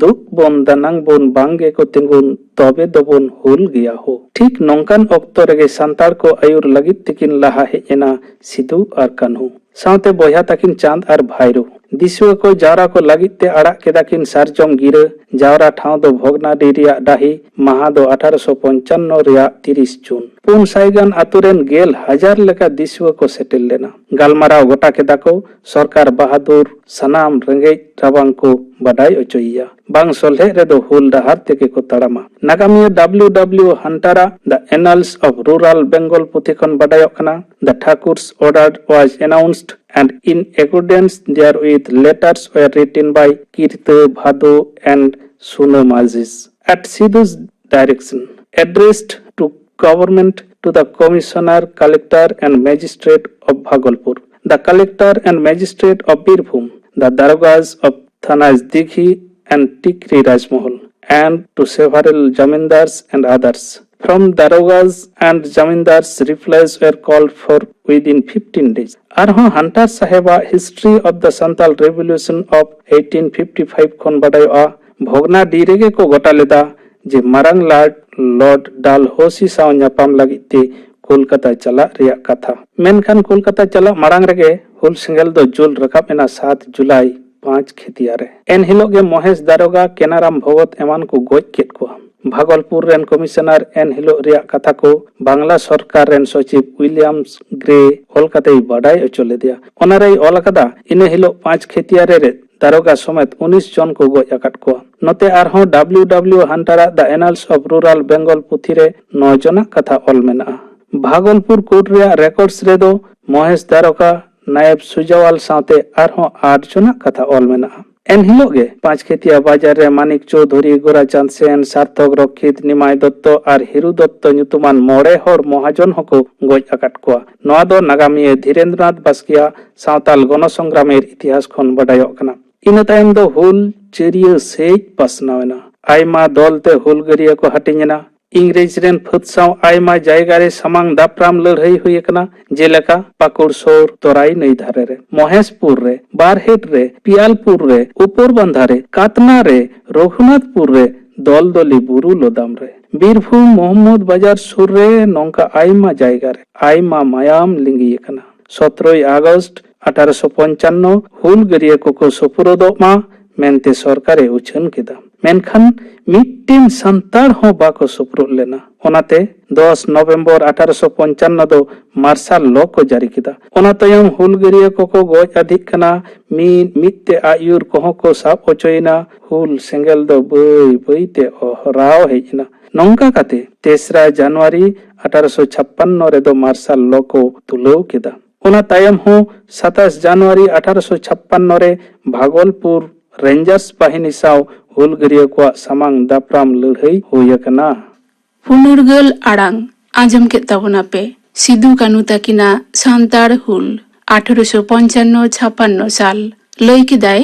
ᱫᱩᱜ ᱵᱚᱱ ᱫᱟᱱᱟᱝ ᱵᱚᱱ ᱵᱟᱝ ᱜᱮᱠᱚ ᱛᱤᱸᱜᱩᱱ ᱛᱚᱵᱮ ᱫᱚᱵᱚᱱ ᱦᱩᱞ ᱜᱮᱭᱟ ᱦᱳ᱾ ᱴᱷᱤᱠ ᱱᱚᱝᱠᱟᱱ ᱚᱠᱛᱚ ᱨᱮᱜᱮ ᱥᱟᱱᱛᱟᱲ ᱠᱚ ᱟᱹᱭᱩᱨ ᱞᱟᱹᱜᱤᱫ ᱛᱮᱠᱤᱱ ᱞᱟᱦᱟ ᱦᱮᱡ ᱮᱱᱟ ᱥᱤᱫᱩ ᱟᱨ ᱠᱟᱹᱱᱦᱩ᱾ ᱥᱟᱶᱛᱮ ᱵᱚᱭᱦᱟ ᱛᱟᱹᱠᱤᱱ ᱪᱟᱸᱫᱽ ᱟᱨ ᱵᱷᱟᱭᱨᱳ᱾ ᱫᱤᱥᱩᱣᱟᱹ ᱠᱚ ᱡᱟᱣᱨᱟ ᱠᱚ ᱞᱟᱹᱜᱤᱫ ᱛᱮ ᱟᱲᱟᱜ ᱠᱮᱫᱟ ᱠᱤᱱ ᱥᱟᱨᱡᱚᱢ ᱜᱤᱨᱟᱹ᱾ ᱡᱟᱣᱨᱟ ᱴᱷᱟᱶ ᱫᱚ ᱵᱷᱚᱜᱽᱱᱟᱰᱤ ᱨᱮᱭᱟᱜ ᱰᱟᱹᱦᱤ᱾ ᱢᱟᱦᱟ ᱫᱚ ᱟᱴᱷᱟᱨᱚᱥᱚ ᱯᱚᱧᱪᱟᱱᱱᱚ ᱨᱮᱭᱟᱜ ᱛᱤᱨᱤᱥ ᱡᱩᱱ᱾ ᱯᱩᱱ ᱥᱟᱭ ᱜᱟᱱ ᱟᱛᱳ ᱨᱮᱱ ᱜᱮᱞ ᱦᱟᱡᱟᱨ ᱞᱮᱠᱟ ᱫᱤᱥᱩᱣᱟᱹ ᱠᱚ ᱥᱮᱴᱮᱨ ᱞᱮᱱᱟ᱾ ᱜᱟᱞᱢᱟᱨᱟᱣ ᱜᱚᱴᱟ ᱠᱮᱫᱟ ᱠᱚ, ᱥᱚᱨᱠᱟᱨ ᱵᱟᱦᱟᱫᱩᱨ ᱥᱟᱱᱟᱢ ᱨᱮᱸᱜᱮᱡ ᱨᱟᱵᱟᱝ ᱠᱚ ᱵᱟᱰᱟᱭ ᱚᱪᱚᱭᱮᱭᱟ᱾ ᱵᱟᱝ ᱥᱚᱞᱦᱮᱜ ᱨᱮᱫᱚ ᱦᱩᱞ ᱰᱟᱦᱟᱨ ᱛᱮᱜᱮ ᱠᱚ ᱛᱟᱲᱟᱢᱟ᱾ ᱱᱟᱜᱟᱢᱤᱭᱟᱹ ᱰᱟᱵᱞᱤᱭᱩ ᱰᱟᱵᱞᱤᱭᱩ ᱦᱟᱱᱴᱟᱨᱟᱜ The Annals of Rural Bengal ᱯᱩᱛᱷᱤ ᱠᱷᱚᱱ ᱵᱟᱰᱟᱭᱚᱜ ᱠᱟᱱᱟ, The Thakur's order was announced and in accordance therewith letters were written by Kirta Bhado and Suno Mazis at Sidhu's direction, addressed to government to the commissioner, collector and magistrate of Bhagalpur, the collector and magistrate of Birbhum, the darogas of Thanas Dighi and Tikri Rajmahal, and to several jamindars and others. From darogas and jamindars, replies were called for within fifteen days. ᱟᱨᱦᱚᱸ ᱦᱟᱱᱴᱟᱨ ᱥᱟᱦᱮᱵᱟᱜ History of the Santal Revolution of eighteen fifty five ᱠᱷᱚᱱ ᱵᱟᱰᱟᱭᱚᱜᱼᱟ, ᱵᱷᱚᱜᱽᱱᱟᱰᱤ ᱨᱮᱜᱮ ᱠᱚ ᱜᱚᱴᱟ ᱞᱮᱫᱟ ᱡᱮ ᱢᱟᱨᱟᱝ ᱞᱟᱨᱰ lord ᱰᱟᱞᱦᱳᱥᱤ ᱥᱟᱶ ᱧᱟᱯᱟᱢ ᱞᱟᱹᱜᱤᱫ ᱛᱮ ᱠᱳᱞᱠᱟᱛᱟ ᱪᱟᱞᱟᱜ ᱨᱮᱭᱟᱜ ᱠᱟᱛᱷᱟ᱾ ᱢᱮᱱᱠᱷᱟᱱ ᱠᱳᱞᱠᱟᱛᱟ ᱪᱟᱞᱟᱜ ᱢᱟᱲᱟᱝ ᱨᱮᱜᱮ ᱦᱩᱞ ᱥᱮᱸᱜᱮᱞ ᱫᱚ ᱡᱩᱞ ᱨᱟᱠᱟᱵ ᱮᱱᱟ ᱥᱟᱛ ᱡᱩᱞᱟᱭ ᱯᱟᱸᱪ ᱠᱷᱮᱛᱤᱭᱟ ᱨᱮ᱾ ᱮᱱᱦᱤᱞᱳᱜ ᱜᱮ ᱢᱚᱦᱮᱥ ᱫᱟᱨᱳᱜᱟ, ᱠᱮᱱᱟᱨᱟᱢ ᱵᱷᱚᱜᱚᱛ ᱮᱢᱟᱱ ᱠᱚ ᱜᱚᱡ ᱠᱮᱫ ᱠᱚᱣᱟ᱾ ᱵᱷᱟᱜᱚᱞᱯᱩᱨ ᱨᱮᱱ ᱠᱚᱢᱤᱥᱚᱱᱟᱨ ᱮᱱᱦᱤᱞᱳᱜ ᱨᱮᱭᱟᱜ ᱠᱟᱛᱷᱟ ᱠᱚ ᱵᱟᱝᱞᱟ ᱥᱚᱨᱠᱟᱨ ᱨᱮᱱ ᱥᱚᱪᱤᱵᱽ ᱩᱭᱞᱤᱭᱟᱢᱥ ᱜᱨᱮ ᱚᱞ ᱠᱟᱛᱮᱭ ᱵᱟᱰᱟᱭ ᱦᱚᱪᱚ ᱞᱮᱫᱮᱭᱟ᱾ ᱚᱱᱟᱨᱮᱭ ᱚᱞ ᱟᱠᱟᱫᱟ, ᱤᱱᱟᱹ ᱦᱤᱞᱳᱜ ᱯᱟᱸᱪ ᱠᱷᱮᱛᱤᱭᱟ ᱨᱮ ᱫᱟᱨᱳᱜᱟ ᱥᱚᱢᱮᱛ ᱩᱱᱤᱥ ᱡᱚᱱ ᱠᱚ ᱜᱚᱡ ᱟᱠᱟᱫ ᱠᱚᱣᱟ᱾ ᱱᱚᱛᱮ ᱟᱨᱦᱚᱸ ᱰᱟᱵᱞᱤᱭᱩ ᱰᱟᱵᱞᱤᱭᱩ ᱦᱟᱱᱴᱟᱨᱟᱜ The Annals of Rural Bengal ᱯᱩᱛᱷᱤ ᱨᱮ ᱱᱚ ᱡᱚᱱᱟᱜ ᱠᱟᱛᱷᱟ ᱚᱞ ᱢᱮᱱᱟᱜᱼᱟ᱾ ᱵᱷᱟᱜᱚᱞᱯᱩᱨ ᱠᱳᱨᱴ ᱨᱮᱭᱟᱜ ᱨᱮᱠᱚᱨᱰᱥ ᱨᱮᱫᱚ ᱢᱚᱦᱮᱥ ᱫᱟᱨᱳᱜᱟ, ᱱᱟᱭᱮᱵ ᱥᱩᱡᱟᱣᱟᱞ ᱥᱟᱶᱛᱮ ᱟᱨᱦᱚᱸ ᱟᱴ ᱡᱚᱱᱟᱜ ᱠᱟᱛᱷᱟ ᱚᱞ ᱢᱮᱱᱟᱜᱼᱟ᱾ ᱮᱱᱦᱤᱞᱳᱜ ᱜᱮ ᱯᱟᱸᱪᱠᱷᱮᱛᱤᱭᱟ ᱵᱟᱡᱟᱨ ᱨᱮ ᱢᱟᱱᱤᱠ ᱪᱳᱣᱫᱷᱩᱨᱤ, ᱜᱳᱨᱟᱪᱟᱸᱫᱽ ᱥᱮᱱ, ᱥᱟᱨᱛᱷᱚᱠ ᱨᱚᱠᱠᱷᱤᱛ, ᱱᱤᱢᱟᱭ ᱫᱚᱛᱛᱚ ᱟᱨ ᱦᱤᱨᱩ ᱫᱚᱛᱛᱚ ᱧᱩᱛᱩᱢᱟᱱ ᱢᱚᱬᱮ ᱦᱚᱲ ᱢᱚᱦᱟᱡᱚᱱ ᱦᱚᱸᱠᱚ ᱜᱚᱡ ᱟᱠᱟᱫ ᱠᱚᱣᱟ᱾ ᱱᱚᱣᱟ ᱫᱚ ᱱᱟᱜᱟᱢᱤᱭᱟᱹ ᱫᱷᱤᱨᱮᱱᱫᱨᱚᱱᱟᱛᱷ ᱵᱟᱥᱠᱮᱭᱟᱜ ᱥᱟᱶᱛᱟᱞ ᱜᱚᱱᱚᱥᱚᱝᱜᱨᱟᱢᱮᱨ ᱤᱛᱤᱦᱟᱥ ᱠᱷᱚᱱ ᱵᱟᱰᱟᱭᱚᱜ ᱠᱟᱱᱟ᱾ ᱤᱱᱟᱹ ᱛᱟᱭᱚᱢ ᱫᱚ ᱦᱩᱞ ᱪᱟᱹᱨᱤᱭᱟᱹ ᱥᱮᱡ ᱯᱟᱥᱱᱟᱣ ᱮᱱᱟ᱾ ᱟᱭᱢᱟ ᱫᱚᱞ ᱛᱮ ᱦᱩᱞᱜᱟᱹᱨᱤᱭᱟᱹ ᱠᱚ ᱦᱟᱹᱴᱤᱧ ᱮᱱᱟ᱾ ᱤᱝᱨᱮᱡᱽ ᱨᱮᱱ ᱯᱷᱟᱹᱫ ᱥᱟᱶ ᱟᱭᱢᱟ ᱡᱟᱭᱜᱟ ᱨᱮ ᱥᱟᱢᱟᱝ ᱫᱟᱯᱨᱟᱢ ᱞᱟᱹᱲᱦᱟᱹᱭ ᱦᱩᱭ ᱟᱠᱟᱱᱟ, ᱡᱮᱞᱮᱠᱟ ᱯᱟᱹᱠᱩᱲ ᱥᱳᱨ ᱛᱚᱨᱟᱭ ᱱᱟᱹᱭ ᱫᱷᱟᱨᱮ ᱨᱮ, ᱢᱚᱦᱮᱥᱯᱩᱨ ᱨᱮ, ᱵᱟᱨᱦᱮᱴ ᱨᱮ, ᱯᱤᱭᱟᱞᱯᱩᱨ ᱨᱮ, ᱩᱯᱚᱨᱵᱟᱱᱫᱷᱟ ᱨᱮ, ᱠᱟᱛᱱᱟ ᱨᱮ, ᱨᱚᱜᱷᱩᱱᱟᱛᱷᱯᱩᱨ ᱨᱮ, ᱫᱚᱞᱫᱚᱞᱤ ᱵᱩᱨᱩ ᱞᱚᱫᱟᱢ ᱨᱮ᱾ ᱵᱤᱨᱵᱷᱩᱢ ᱢᱚᱦᱚᱢᱢᱚᱫᱽ ᱵᱟᱡᱟᱨ ᱥᱩᱨ ᱨᱮ ᱱᱚᱝᱠᱟ ᱟᱭᱢᱟ ᱡᱟᱭᱜᱟ ᱨᱮ ᱟᱭᱢᱟ ᱢᱟᱭᱟᱢ ᱞᱤᱸᱜᱤ ᱟᱠᱟᱱᱟ᱾ ᱥᱚᱛᱨᱚᱭ ᱟᱜᱚᱥᱴ ᱟᱴᱷᱟᱨᱚᱥᱚ ᱯᱚᱧᱪᱟᱱᱱᱚ ᱦᱩᱞᱜᱟᱹᱨᱤᱭᱟᱹ ᱠᱚᱠᱚ ᱥᱩᱯᱩᱨᱩᱫᱚᱜ ᱢᱟ ᱢᱮᱱᱛᱮ ᱥᱚᱨᱠᱟᱨᱮ ᱩᱪᱷᱟᱹᱱ ᱠᱮᱫᱟ᱾ ᱢᱮᱱᱠᱷᱟᱱ ᱢᱤᱫᱴᱮᱱ ᱥᱟᱱᱛᱟᱲ ᱦᱚᱸ ᱵᱟᱠᱚ ᱥᱩᱯᱨᱩᱫ ᱞᱮᱱᱟ᱾ ᱚᱱᱟᱛᱮ ᱫᱚᱥ ᱱᱚᱵᱷᱮᱢᱵᱚᱨ ᱟᱴᱷᱟᱨᱚᱥᱚ ᱯᱚᱧᱪᱟᱱᱱᱚ ᱫᱚ ᱢᱟᱨᱥᱟᱞ ᱞᱚ ᱠᱚ ᱡᱟᱹᱨᱤ ᱠᱮᱫᱟ᱾ ᱚᱱᱟ ᱛᱟᱭᱚᱢ ᱦᱩᱞᱜᱟᱹᱨᱤᱭᱟᱹ ᱠᱚᱠᱚ ᱜᱚᱡ ᱟᱹᱫᱷᱤᱜ ᱠᱟᱱᱟ, ᱢᱤᱫ ᱢᱤᱫ ᱛᱮ ᱟᱭᱩᱨ ᱠᱚᱦᱚᱸ ᱠᱚ ᱥᱟᱵ ᱦᱚᱪᱚᱭᱮᱱᱟ᱾ ᱦᱩᱞ ᱥᱮᱸᱜᱮᱞ ᱫᱚ ᱵᱟᱹᱭ ᱵᱟᱹᱭ ᱛᱮ ᱚᱦᱨᱟᱣ ᱦᱮᱡ ᱮᱱᱟ᱾ ᱱᱚᱝᱠᱟ ᱠᱟᱛᱮ ᱛᱮᱥᱨᱟ ᱡᱟᱱᱩᱣᱟᱨᱤ ᱟᱴᱷᱟᱨᱚᱥᱚ ᱪᱷᱟᱯᱯᱟᱱᱱᱚ ᱨᱮᱫᱚ ᱢᱟᱨᱥᱟᱞ ᱞᱚ ᱠᱚ ᱛᱩᱞᱟᱹᱣ ᱠᱮᱫᱟ᱾ ᱚᱱᱟ ᱛᱟᱭᱚᱢ ᱦᱚᱸ ᱥᱟᱛᱟᱥ ᱡᱟᱱᱩᱣᱟᱨᱤ ᱟᱴᱷᱟᱨᱚᱥᱚ ᱪᱷᱟᱯᱯᱟᱱᱱᱚ ᱨᱮ ᱵᱷᱟᱜᱚᱞᱯᱩᱨ ᱨᱮᱧᱡᱟᱨᱥ ᱵᱟᱦᱤᱱᱤ ᱥᱟᱶ ᱦᱩᱞᱜᱟᱹᱨᱤᱭᱟᱹ ᱠᱚᱣᱟᱜ ᱥᱟᱢᱟᱝ ᱫᱟᱯᱨᱟᱢ ᱞᱟᱹᱲᱦᱟᱹᱭ ᱦᱩᱭ ᱟᱠᱟᱱᱟ᱾ ᱯᱷᱩᱱᱩᱨᱜᱟᱹᱞ ᱟᱲᱟᱝ ᱟᱸᱡᱚᱢ ᱠᱮᱫ ᱛᱟᱵᱚᱱᱟᱯᱮ ᱥᱤᱫᱩ ᱠᱟᱹᱱᱩ ᱛᱟᱹᱠᱤᱱᱟᱜ ᱥᱟᱱᱛᱟᱲ ᱦᱩᱞ ᱟᱴᱷᱟᱨᱚᱥᱚ ᱯᱚᱧᱪᱟᱱᱱᱚ ᱪᱷᱟᱯᱟᱱᱱᱚ ᱥᱟᱞ᱾ ᱞᱟᱹᱭ ᱠᱮᱫᱟᱭ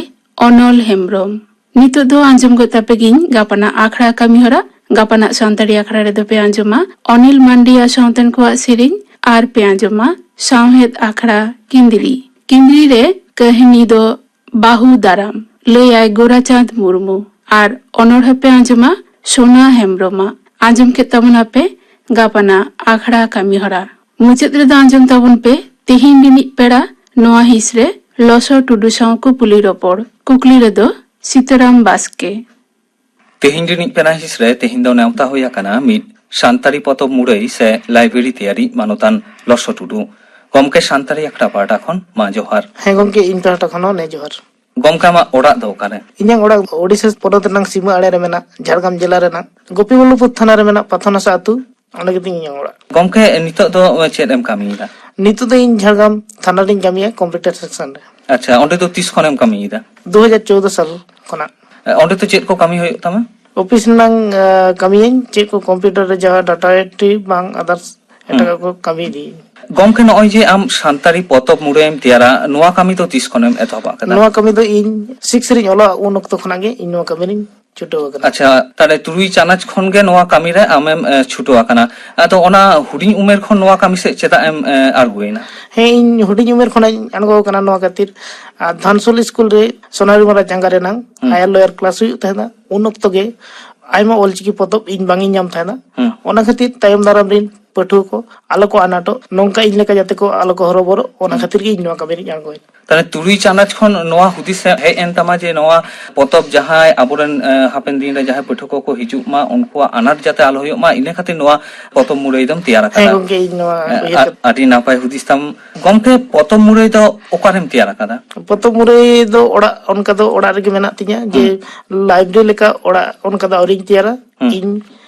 ᱚᱱᱚᱞ ᱦᱮᱢᱵᱽᱨᱚᱢ᱾ ᱱᱤᱛᱚᱜ ᱫᱚ ᱟᱸᱡᱚᱢ ᱜᱚᱫ ᱛᱟᱯᱮ ᱜᱤᱧ ᱜᱟᱯᱟᱱᱟᱜ ᱟᱠᱷᱲᱟ ᱠᱟᱹᱢᱤ ᱦᱚᱨᱟ᱾ ᱜᱟᱯᱟᱱᱟᱜ ᱥᱟᱱᱛᱟᱲᱤ ᱟᱠᱷᱲᱟ ᱨᱮᱫᱚ ᱯᱮ ᱟᱸᱡᱚᱢᱟ ᱚᱱᱤᱞ ᱢᱟᱱᱰᱤ ᱟᱨ ᱥᱟᱶᱛᱮᱱ ᱠᱚᱣᱟᱜ ᱥᱮᱨᱮᱧ, ᱟᱨ ᱯᱮ ᱟᱸᱡᱚᱢᱟ ᱥᱟᱶᱦᱮᱫ ᱟᱠᱷᱲᱟ ᱠᱤᱸᱫᱽᱨᱤ᱾ ᱠᱤᱸᱫᱽᱨᱤ ᱨᱮ ᱠᱟᱹᱦᱱᱤ ᱫᱚ ᱵᱟᱹᱦᱩ ᱫᱟᱨᱟᱢ, ᱞᱟᱹᱭᱟᱭ ᱜᱳᱨᱟᱪᱟᱸᱫᱽ ᱢᱩᱨᱢᱩ, ᱟᱨ ᱚᱱᱚᱬᱦᱮ ᱯᱮ ᱟᱸᱡᱚᱢᱟ ᱥᱳᱱᱟ ᱦᱮᱢᱵᱽᱨᱚᱢᱟᱜ᱾ ᱟᱸᱡᱚᱢ ᱠᱮᱫ ᱛᱟᱵᱚᱱᱟᱯᱮ ᱜᱟᱯᱟᱱᱟᱜ ᱟᱠᱷᱲᱟ ᱠᱟᱹᱢᱤ ᱦᱚᱨᱟ᱾ ᱢᱩᱪᱟᱹᱫ ᱨᱮᱫᱚ ᱟᱸᱡᱚᱢ ᱛᱟᱵᱚᱱ ᱯᱮ ᱛᱮᱦᱮᱧ ᱨᱤᱱᱤᱡ ᱯᱮᱲᱟ ᱱᱚᱣᱟ ᱦᱤᱸᱥ ᱨᱮ ᱞᱚᱥᱚ ᱴᱩᱰᱩ ᱥᱟᱶ ᱠᱩᱠᱞᱤ ᱨᱚᱯᱚᱲ᱾ ᱠᱩᱠᱞᱤ ᱨᱮᱫᱚ ᱥᱤᱛᱟᱹᱨᱟᱢ ᱵᱟᱥᱠᱮ᱾ ᱛᱮᱦᱮᱧ ᱨᱤᱱᱤᱡ ᱯᱮᱲᱟ ᱦᱤᱸᱥ ᱨᱮ ᱛᱮᱦᱮᱧ ᱫᱚ ᱱᱮᱣᱛᱟ ᱦᱩᱭ ᱟᱠᱟᱱᱟ ᱢᱤᱫ ᱥᱟᱱᱛᱟᱲᱤ ᱯᱚᱛᱚᱵ ᱢᱩᱨᱟᱹᱭ ᱥᱮ ᱞᱟᱭᱵᱨᱮᱨᱤ ᱛᱮᱭᱟᱨᱤᱡ ᱢᱟᱱᱚᱛᱟᱱ ᱞᱚᱥᱚ ᱴᱩᱰᱩ᱾ ᱜᱚᱢᱠᱮ, ᱥᱟᱱᱛᱟᱲᱤ ᱟᱠᱷᱲᱟ ᱯᱟᱦᱴᱟ ᱠᱷᱚᱱ ᱢᱟ ᱡᱚᱦᱟᱨ᱾ ᱦᱮᱸ ᱜᱚᱢᱠᱮ, ᱤᱧ ᱯᱟᱦᱴᱟ ᱠᱷᱚᱱ ᱦᱚᱸ ᱱᱮ ᱡᱚᱦᱟᱨ᱾ ᱜᱚᱢᱠᱮ, ᱟᱢᱟᱜ ᱚᱲᱟᱜ ᱫᱚ ᱚᱠᱟᱨᱮ? ᱤᱧᱟᱹᱜ ᱚᱲᱟᱜ ᱳᱰᱤᱥᱟ ᱯᱚᱱᱚᱛ ᱨᱮᱱᱟᱜ ᱥᱤᱢᱟᱹ ᱟᱲᱮ ᱨᱮ ᱢᱮᱱᱟᱜ ᱡᱷᱟᱲᱜᱨᱟᱢ ᱡᱮᱞᱟ ᱨᱮᱱᱟᱜ ᱜᱳᱯᱤᱵᱚᱞᱞᱚᱵᱷᱯᱩᱨ ᱛᱷᱟᱱᱟ ᱨᱮ ᱢᱮᱱᱟᱜ ᱯᱟᱛᱷᱚᱱᱟᱥᱟ ᱟᱹᱛᱩ, ᱚᱸᱰᱮ ᱜᱮᱛᱤᱧ ᱤᱧᱟᱹᱜ ᱚᱲᱟᱜ᱾ ᱜᱚᱢᱠᱮ, ᱱᱤᱛᱚᱜ ᱫᱚ ᱪᱮᱫ ᱮᱢ ᱠᱟᱹᱢᱤᱭᱮᱫᱟ? ᱱᱤᱛᱚᱜ ᱫᱚ ᱤᱧ ᱡᱷᱟᱲᱜᱨᱟᱢ ᱛᱷᱟᱱᱟ ᱨᱤᱧ ᱠᱟᱹᱢᱤᱭᱟ, ᱠᱚᱢᱯᱤᱭᱩᱴᱟᱨ ᱥᱮᱠᱥᱚᱱ ᱨᱮ᱾ ᱟᱪᱪᱷᱟ, ᱚᱸᱰᱮ ᱫᱚ ᱛᱤᱥ ᱠᱷᱚᱱᱮᱢ ᱠᱟᱹᱢᱤᱭᱮᱫᱟ? ᱫᱩ ᱦᱟᱡᱟᱨ ᱪᱳᱣᱫᱚ ᱥᱟᱞ ᱠᱷᱚᱱᱟᱜ᱾ ᱚᱸᱰᱮ ᱫᱚ ᱪᱮᱫ ᱠᱚ ᱠᱟᱹᱢᱤ ᱦᱩᱭᱩᱜ ᱛᱟᱢᱟ? ᱚᱯᱷᱤᱥ ᱨᱮᱱᱟᱝ, ᱟᱸ, ᱠᱟᱹᱢᱤᱭᱟᱹᱧ, ᱪᱮᱫ ᱠᱚ ᱠᱚᱢᱯᱤᱭᱩᱴᱟᱨ ᱨᱮ ᱡᱟᱦᱟᱸ ᱰᱟᱴᱟ ᱮᱱᱴᱨᱤ ᱵᱟᱝ ᱟᱫᱟᱨᱥ ᱮᱴᱟᱜᱟᱜ ᱠᱚ ᱠᱟᱹᱢᱤ ᱤᱫᱤᱭᱟᱹᱧ᱾ ᱜᱚᱢᱠᱮ, ᱱᱚᱜᱼᱚᱭ ᱡᱮ ᱟᱢ ᱥᱟᱱᱛᱟᱲᱤ ᱯᱚᱛᱚᱵ ᱢᱩᱨᱟᱹᱭᱮᱢ ᱛᱮᱭᱟᱨᱟ, ᱱᱚᱣᱟ ᱠᱟᱹᱢᱤ ᱫᱚ ᱛᱤᱥ ᱠᱷᱚᱱᱮᱢ ᱮᱛᱚᱦᱚᱵ ᱟᱠᱟᱫᱟ? ᱱᱚᱣᱟ ᱠᱟᱹᱢᱤ ᱫᱚ ᱤᱧ ᱥᱤᱠᱥ ᱨᱤᱧ ᱚᱞᱚᱜ, ᱩᱱ ᱚᱠᱛᱚ ᱠᱷᱚᱱᱟᱜ ᱜᱮ ᱤᱧ ᱱᱚᱣᱟ ᱠᱟᱹᱢᱤ ᱨᱤᱧ ᱪᱷᱩᱴᱟᱹᱣ ᱟᱠᱟᱱᱟ᱾ ᱟᱪᱪᱷᱟ, ᱛᱟᱦᱞᱮ ᱛᱩᱨᱩᱭ ᱪᱟᱱᱟᱪ ᱠᱷᱚᱱ ᱜᱮ ᱱᱚᱣᱟ ᱠᱟᱹᱢᱤ ᱨᱮ ᱟᱢᱮᱢ ᱮ, ᱪᱷᱩᱴᱟᱹᱣ ᱟᱠᱟᱱᱟ᱾ ᱟᱫᱚ ᱚᱱᱟ ᱦᱩᱰᱤᱧ ᱩᱢᱮᱨ ᱠᱷᱚᱱ ᱱᱚᱣᱟ ᱠᱟᱹᱢᱤ ᱥᱮᱫ ᱪᱮᱫᱟᱜ ᱮᱢ ᱮ, ᱟᱬᱜᱚᱭᱮᱱᱟ? ᱦᱮᱸ, ᱤᱧ ᱦᱩᱰᱤᱧ ᱩᱢᱮᱨ ᱠᱷᱚᱱᱟᱜ ᱤᱧ ᱟᱬᱜᱚ ᱟᱠᱟᱱᱟ ᱱᱚᱣᱟ ᱠᱷᱟᱹᱛᱤᱨ᱾ ᱟᱨ ᱫᱷᱟᱱᱥᱩᱞ ᱥᱠᱩᱞ ᱨᱮ ᱥᱳᱱᱟᱨᱤ ᱢᱟᱨᱟ ᱡᱟᱸᱜᱟ ᱨᱮᱱᱟᱝ ᱦᱩᱸ᱾ ᱦᱟᱭᱟᱨ ᱞᱳᱭᱟᱨ ᱠᱞᱟᱥ ᱦᱩᱭᱩᱜ ᱛᱟᱦᱮᱱᱟ, ᱩᱱ ᱚᱠᱛᱚ ᱜᱮ ᱟᱭᱢᱟ ᱚᱞᱪᱤᱠᱤ ᱯᱚᱛᱚᱵ ᱤᱧ ᱵᱟᱝ ᱤᱧ ᱧᱟᱢ ᱛᱟᱦᱮᱱᱟ᱾ ᱦᱩᱸ᱾ ᱚᱱᱟ ᱠᱷᱟᱹᱛᱤᱨ ᱛᱟᱭᱚᱢ ᱫᱟᱨᱟᱢ ᱨᱤᱱ ᱯᱟᱹᱴᱷᱩᱣᱟᱹ ᱠᱚ ᱟᱞᱚ ᱠᱚ ᱟᱱᱟᱴᱚᱜ, ᱱᱚᱝᱠᱟ ᱤᱧ ᱞᱮᱠᱟ ᱡᱟᱛᱮ ᱠᱚ ᱟᱞᱚ ᱠᱚ ᱦᱚᱨᱚᱵᱚᱨᱚᱜ, ᱚᱱᱟ ᱦᱩᱸ᱾ ᱠᱷᱟᱹᱛᱤᱨ ᱜᱮ ᱤᱧ ᱱᱚᱣᱟ ᱠᱟᱹᱢᱤ ᱨᱤᱧ ᱟᱬᱜᱚᱭᱮᱱᱟ᱾ ᱛᱟᱦᱞᱮ ᱛᱩᱨᱩᱭ ᱪᱟᱱᱟᱪ ᱠᱷᱚᱱ ᱱᱚᱣᱟ ᱦᱩᱫᱤᱥ ᱦᱮᱡ ᱮᱱ ᱛᱟᱢᱟ ᱡᱮ ᱱᱚᱣᱟ ᱯᱚᱛᱚᱵ ᱡᱟᱦᱟᱸᱭ ᱟᱵᱚᱨᱮᱱ, ᱮ, ᱦᱟᱯᱮᱱ ᱫᱤᱱ ᱨᱮ ᱡᱟᱦᱟᱸᱭ ᱯᱟᱹᱴᱷᱩᱣᱟᱹ ᱠᱚᱠᱚ ᱦᱤᱡᱩᱜ ᱢᱟ, ᱩᱱᱠᱩᱣᱟᱜ ᱟᱱᱟᱴ ᱡᱟᱛᱮ ᱟᱞᱚ ᱦᱩᱭᱩᱜ ᱢᱟ, ᱤᱱᱟᱹ ᱠᱷᱟᱹᱛᱤᱨ ᱱᱚᱣᱟ ᱯᱚᱛᱚᱵ ᱢᱩᱨᱟᱹᱭ ᱫᱚᱢ ᱛᱮᱭᱟᱨ ᱦᱮᱸ ᱟᱠᱟᱫᱟ᱾ ᱜᱚᱢᱠᱮ, ᱤᱧ ᱱᱚᱣᱟ ᱮ, ᱩᱭᱦᱟᱹᱨ ᱟ-, ᱠᱟᱛᱮ ᱟᱹᱰᱤ ᱱᱟᱯᱟᱭ ᱦᱩᱫᱤᱥ ᱛᱟᱢ᱾ ᱜᱚᱢᱠᱮ, ᱯᱚᱛᱚᱵ ᱢᱩᱨᱟᱹᱭ ᱫᱚ ᱚᱠᱟᱨᱮᱢ ᱛᱮᱭᱟᱨ ᱟᱠᱟᱫᱟ? ᱯᱚᱛᱚᱵ ᱢᱩᱨᱟᱹᱭ ᱫᱚ ᱚᱲᱟᱜ, ᱚᱱᱠᱟ ᱫᱚ ᱚᱲᱟᱜ ᱨᱮᱜᱮ ᱢᱮᱱᱟᱜ ᱛᱤᱧᱟ, ᱡᱮ ᱦᱩᱸ᱾ ᱞᱟᱭᱵᱨᱮᱨᱤ ᱞᱮᱠᱟ ᱚᱲᱟᱜ ᱚᱱᱠᱟ ᱫᱚ ᱟᱹᱣᱨᱤᱧ ᱛᱮᱭᱟᱨᱟ᱾ ᱦᱩᱸ᱾ ᱤᱧ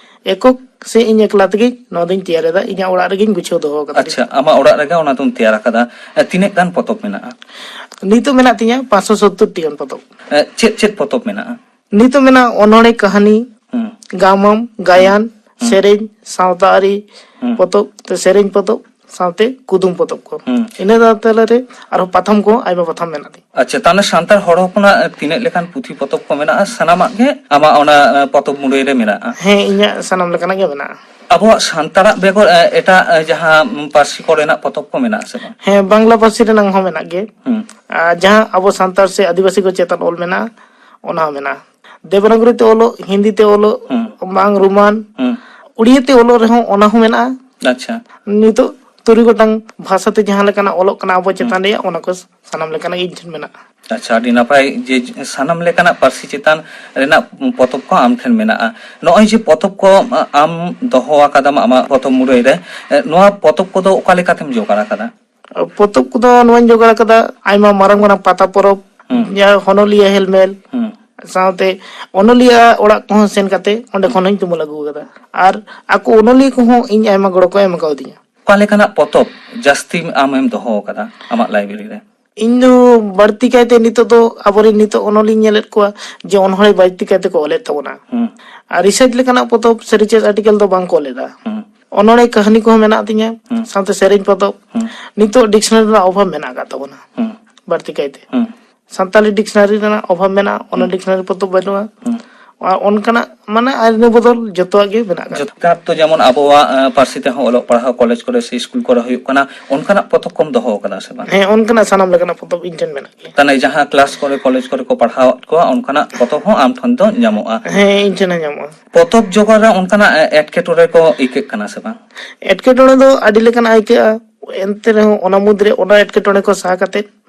ᱮᱠᱚᱠ ᱥᱮ ᱤᱧ ᱮᱠᱞᱟ ᱛᱮᱜᱮ ᱱᱚᱣᱟ ᱫᱚᱧ ᱛᱮᱭᱟᱨ ᱮᱫᱟ, ᱤᱧᱟᱹᱜ ᱚᱲᱟᱜ ᱨᱮᱜᱮᱧ ᱜᱩᱪᱷᱟᱹᱣ ᱫᱚᱦᱚ ᱟᱠᱟᱫᱟ᱾ ᱟᱪᱪᱷᱟ, ᱟᱢᱟᱜ ᱚᱲᱟᱜ ᱨᱮᱜᱮ ᱚᱱᱟ ᱫᱚᱢ ᱛᱮᱭᱟᱨ ᱟᱠᱟᱫᱟ᱾ ᱮ, ᱛᱤᱱᱟᱹᱜ ᱜᱟᱱ ᱯᱚᱛᱚᱵ ᱢᱮᱱᱟᱜᱼᱟ? ᱱᱤᱛᱚᱜ ᱢᱮᱱᱟᱜ ᱛᱤᱧᱟ ᱯᱟᱸᱪᱥᱚ ᱥᱚᱛᱛᱚᱨ ᱴᱤ ᱜᱟᱱ ᱯᱚᱛᱚᱵ᱾ ᱮ, ᱪᱮᱫ ᱪᱮᱫ ᱯᱚᱛᱚᱵ ᱢᱮᱱᱟᱜᱼᱟ? ᱱᱤᱛᱚᱜ ᱢᱮᱱᱟᱜᱼᱟ ᱚᱱᱚᱬᱦᱮ, ᱠᱟᱹᱦᱱᱤ, ᱦᱩᱸ᱾ ᱜᱟᱢᱟᱢ, ᱜᱟᱭᱟᱱ, ᱦᱩᱸ᱾ ᱥᱮᱨᱮᱧ, ᱥᱟᱶᱛᱟ ᱟᱹᱨᱤ ᱦᱩᱸ᱾ ᱯᱚᱛᱚᱵ, ᱥᱮᱨᱮᱧ ᱯᱚᱛᱚᱵ, ᱥᱟᱶᱛᱮ ᱠᱩᱫᱩᱢ ᱯᱚᱛᱚᱵ ᱠᱚ᱾ ᱦᱩᱸ᱾ ᱤᱱᱟᱹ ᱛᱟᱞᱟᱨᱮ ᱟᱨᱦᱚᱸ ᱯᱟᱛᱷᱟᱢ ᱠᱚ, ᱟᱭᱢᱟ ᱯᱟᱛᱷᱟᱢ ᱢᱮᱱᱟᱜ ᱛᱤᱧᱟ᱾ ᱟᱪᱪᱷᱟ, ᱛᱟᱦᱞᱮ ᱥᱟᱱᱛᱟᱲ ᱦᱚᱲ ᱦᱚᱯᱚᱱᱟᱜ ᱛᱤᱱᱟᱹᱜ ᱞᱮᱠᱟᱱ ᱯᱩᱛᱷᱤ ᱯᱚᱛᱚᱵ ᱠᱚ ᱢᱮᱱᱟᱜᱼᱟ, ᱥᱟᱱᱟᱢᱟᱜ ᱜᱮ ᱟᱢᱟᱜ ᱚᱱᱟ, ᱮ, ᱯᱚᱛᱚᱵ ᱢᱩᱨᱟᱹᱭ ᱨᱮ ᱢᱮᱱᱟᱜᱼᱟ? ᱦᱮᱸ, ᱤᱧᱟᱹᱜ ᱥᱟᱱᱟᱢ ᱞᱮᱠᱟᱱᱟᱜ ᱜᱮ ᱢᱮᱱᱟᱜᱼᱟ᱾ ᱟᱵᱚᱣᱟᱜ ᱥᱟᱱᱛᱟᱲᱟᱜ ᱵᱮᱜᱚᱨ, ᱮ, ᱮᱴᱟᱜ, ᱮ, ᱡᱟᱦᱟᱸ, ᱩᱢ, ᱯᱟᱹᱨᱥᱤ ᱠᱚᱨᱮᱱᱟᱜ ᱯᱚᱛᱚᱵ ᱠᱚ ᱢᱮᱱᱟᱜᱼᱟ ᱥᱮ ᱵᱟᱝ? ᱦᱮᱸ, ᱵᱟᱝᱞᱟ ᱯᱟᱹᱨᱥᱤ ᱨᱮᱱᱟᱜ ᱦᱚᱸ ᱢᱮᱱᱟᱜ ᱜᱮ᱾ ᱦᱩᱸ᱾ ᱟᱨ ᱡᱟᱦᱟᱸ ᱟᱵᱚ ᱥᱟᱱᱛᱟᱲ ᱥᱮ ᱟᱹᱫᱤᱵᱟᱹᱥᱤ ᱠᱚ ᱪᱮᱛᱟᱱ ᱚᱞ ᱢᱮᱱᱟᱜᱼᱟ, ᱚᱱᱟ ᱦᱚᱸ ᱢᱮᱱᱟᱜᱼᱟ᱾ ᱫᱮᱵᱽᱱᱟᱜᱚᱨᱤ ᱛᱮ ᱚᱞᱚᱜ, ᱦᱤᱱᱫᱤ ᱛᱮ ᱚᱞᱚᱜ, ᱦᱩᱸ᱾ ᱵᱟᱝ ᱨᱳᱢᱟᱱ, ᱦᱩᱸ᱾ ᱩᱲᱤᱭᱟ ᱛᱮ ᱚᱞᱚᱜ ᱨᱮᱦᱚᱸ ᱚᱱᱟ ᱦᱚᱸ ᱢᱮᱱᱟᱜᱼᱟ᱾ ᱟᱪᱪᱷᱟ᱾ ᱱᱤᱛᱚᱜ ᱛᱩᱨᱩᱭ ᱜᱚᱴᱟᱝ ᱵᱷᱟᱥᱟ ᱛᱮ ᱡᱟᱦᱟᱸ ᱞᱮᱠᱟᱱᱟᱜ ᱚᱞᱚᱜ ᱠᱟᱱᱟ ᱟᱵᱚ ᱪᱮᱛᱟᱱ ᱦᱩᱸ᱾ ᱨᱮᱭᱟᱜ, ᱚᱱᱟ ᱠᱚ ᱥᱟᱱᱟᱢ ᱞᱮᱠᱟᱱᱟᱜ ᱜᱮ ᱤᱧ ᱴᱷᱮᱱ ᱢᱮᱱᱟᱜᱼᱟ᱾ ᱟᱪᱪᱷᱟ, ᱟᱹᱰᱤ ᱱᱟᱯᱟᱭ ᱡᱮ ᱥᱟᱱᱟᱢ ᱞᱮᱠᱟᱱᱟᱜ ᱯᱟᱹᱨᱥᱤ ᱪᱮᱛᱟᱱ ᱨᱮᱱᱟᱜ ᱯᱚᱛᱚᱵ ᱠᱚ ᱟᱢ ᱴᱷᱮᱱ ᱢᱮᱱᱟᱜᱼᱟ᱾ ᱱᱚᱜᱼᱚᱭ ᱡᱮ ᱯᱚᱛᱚᱵ ᱠᱚ ᱟᱢ ᱫᱚᱦᱚ ᱟᱠᱟᱫᱟᱢ ᱟᱢᱟᱜ ᱯᱚᱛᱚᱵ ᱢᱩᱨᱟᱹᱭ ᱨᱮ, ᱮ, ᱱᱚᱣᱟ ᱯᱚᱛᱚᱵ ᱠᱚᱫᱚ ᱚᱠᱟ ᱞᱮᱠᱟᱛᱮᱢ ᱡᱚᱜᱟᱲ ᱟᱠᱟᱫᱟ? ᱯᱚᱛᱚᱵ ᱠᱚᱫᱚ ᱱᱚᱣᱟᱧ ᱡᱚᱜᱟᱲ ᱟᱠᱟᱫᱟ, ᱟᱭᱢᱟ ᱢᱟᱨᱟᱝ ᱢᱟᱨᱟᱝ ᱯᱟᱛᱟ ᱯᱚᱨᱚᱵᱽ, ᱦᱩᱸ᱾ ᱡᱟᱦᱟᱸ ᱚᱱᱚᱞᱤᱭᱟᱹ ᱦᱮᱞᱢᱮᱞ, ᱦᱩᱸ᱾ ᱥᱟᱶᱛᱮ ᱚᱱᱚᱞᱤᱭᱟᱹ ᱚᱲᱟᱜ ᱠᱚᱦᱚᱸ ᱥᱮᱱ ᱠᱟᱛᱮ ᱚᱸᱰᱮ ᱠᱷᱚᱱ ᱦᱚᱸᱧ ᱛᱩᱢᱟᱹᱞ ᱟᱹᱜᱩ ᱟᱠᱟᱫᱟ᱾ ᱟᱨ ᱟᱠᱚ ᱚᱱᱚᱞᱤᱭᱟᱹ ᱠᱚᱦᱚᱸ ᱤᱧ ᱟᱭᱢᱟ ᱜᱚᱲᱚ ᱠᱚ ᱮᱢ ᱠᱟᱣᱫᱤᱧᱟ᱾ ᱚᱠᱟ ᱞᱮᱠᱟᱱᱟᱜ ᱯᱚᱛᱚᱵ ᱡᱟᱹᱥᱛᱤ ᱟᱢᱮᱢ ᱫᱚᱦᱚ ᱟᱠᱟᱫᱟ ᱟᱢᱟᱜ ᱞᱟᱭᱵᱨᱮᱨᱤ ᱨᱮ? ᱤᱧ ᱫᱚ ᱵᱟᱹᱲᱛᱤ ᱠᱟᱭᱛᱮ ᱱᱤᱛᱚᱜ ᱫᱚ ᱟᱵᱚᱨᱮᱱ ᱱᱤᱛᱚᱜ ᱚᱱᱚᱞᱤᱧ ᱧᱮᱞᱮᱫ ᱠᱚᱣᱟ ᱡᱮ ᱚᱱᱚᱬᱦᱮ ᱵᱟᱹᱲᱛᱤ ᱠᱟᱭᱛᱮ ᱠᱚ ᱚᱞᱮᱫ ᱛᱟᱵᱚᱱᱟ᱾ ᱦᱩᱸ᱾ ᱟᱨ ᱨᱤᱥᱟᱨᱪ ᱞᱮᱠᱟᱱᱟᱜ ᱯᱚᱛᱚᱵ ᱥᱮ ᱨᱤᱥᱟᱨᱪ ᱟᱨᱴᱤᱠᱮᱞ ᱫᱚ ᱵᱟᱝ ᱠᱚ ᱚᱞᱮᱫᱟ᱾ ᱦᱩᱸ᱾ ᱚᱱᱚᱬᱦᱮ ᱠᱟᱹᱦᱱᱤ ᱠᱚᱦᱚᱸ ᱢᱮᱱᱟᱜ ᱛᱤᱧᱟᱹ, ᱦᱩᱸ᱾ ᱥᱟᱶᱛᱮ ᱥᱮᱨᱮᱧ ᱯᱚᱛᱚᱵ᱾ ᱦᱩᱸ᱾ ᱱᱤᱛᱚᱜ ᱰᱤᱠᱥᱱᱟᱨᱤ ᱨᱮᱱᱟᱜ ᱚᱵᱷᱟᱵᱽ ᱢᱮᱱᱟᱜ ᱟᱠᱟᱫ ᱛᱟᱵᱚᱱᱟ ᱦᱩᱸ᱾ ᱵᱟᱹᱲᱛᱤ ᱠᱟᱭᱛᱮ᱾ ᱦᱩᱸ᱾ ᱥᱟᱱᱛᱟᱞᱤ ᱰᱤᱠᱥᱱᱟᱨᱤ ᱨᱮᱱᱟᱜ ᱚᱵᱷᱟᱵᱽ ᱢᱮᱱᱟᱜᱼᱟ, ᱚᱱᱟ ᱦᱩᱸ᱾ ᱰᱤᱠᱥᱱᱟᱨᱤ ᱯᱚᱛᱚᱵ ᱵᱟᱹᱱᱩᱜᱼᱟ᱾ ᱦᱩᱸ᱾ ᱟᱨ ᱚᱱᱠᱟᱱᱟᱜ ᱢᱟᱱᱮ ᱟᱹᱨᱤ ᱵᱚᱫᱚᱞ ᱡᱚᱛᱚᱣᱟᱜ ᱜᱮ ᱢᱮᱱᱟᱜ ᱟᱠᱟᱫᱟ᱾ ᱡᱚᱛᱚ ᱠᱟᱨ ᱛᱚ ᱡᱮᱢᱚᱱ ᱟᱵᱚᱣᱟᱜ, ᱮ, ᱯᱟᱹᱨᱥᱤ ᱛᱮᱦᱚᱸ ᱚᱞᱚᱜ ᱯᱟᱲᱦᱟᱣ ᱠᱚᱞᱮᱡᱽ ᱠᱚᱨᱮ ᱥᱮ ᱥᱠᱩᱞ ᱠᱚᱨᱮ ᱦᱩᱭᱩᱜ ᱠᱟᱱᱟ, ᱚᱱᱠᱟᱱᱟᱜ ᱯᱚᱛᱚᱵ ᱠᱚᱢ ᱫᱚᱦᱚ ᱟᱠᱟᱫᱟ ᱥᱮ ᱵᱟᱝ? ᱦᱮᱸ, ᱚᱱᱠᱟᱱᱟᱜ ᱥᱟᱱᱟᱢ ᱞᱮᱠᱟᱱᱟᱜ ᱯᱚᱛᱚᱵ ᱤᱧ ᱴᱷᱮᱱ ᱢᱮᱱᱟᱜ ᱜᱮᱭᱟ᱾ ᱛᱟᱦᱞᱮ ᱡᱟᱦᱟᱸ ᱠᱞᱟᱥ ᱠᱚᱨᱮ ᱠᱚᱞᱮᱡᱽ ᱠᱚᱨᱮ ᱠᱚ ᱯᱟᱲᱦᱟᱣᱮᱫ ᱠᱚᱣᱟ, ᱚᱱᱠᱟᱱᱟᱜ ᱯᱚᱛᱚᱵ ᱦᱚᱸ ᱟᱢ ᱴᱷᱮᱱ ᱫᱚ ᱧᱟᱢᱚᱜᱼᱟ? ᱦᱮᱸ, ᱤᱧ ᱴᱷᱮᱱ ᱦᱚᱸ ᱧᱟᱢᱚᱜᱼᱟ᱾ ᱯᱚᱛᱚᱵ ᱡᱚᱜᱟᱲ ᱨᱮ ᱚᱱᱠᱟᱱᱟᱜ, ᱮ, ᱮᱴᱠᱮᱴᱚᱬᱮ ᱠᱚ ᱟᱹᱭᱠᱟᱹᱜ ᱠᱟᱱᱟ ᱥᱮ ᱵᱟᱝ? ᱮᱴᱠᱮᱴᱚᱬᱮ ᱫᱚ ᱟᱹᱰᱤ ᱞᱮᱠᱟᱱᱟᱜ ᱟᱹᱭᱠᱟᱹᱜᱼᱟ, ᱮᱱᱛᱮ ᱨᱮᱦᱚᱸ ᱚᱱᱟ ᱢᱩᱫᱽᱨᱮ ᱚᱱᱟ ᱮᱴᱠᱮᱴᱚᱬᱮ ᱠᱚ ᱥᱟᱦᱟ ᱠᱟᱛᱮ,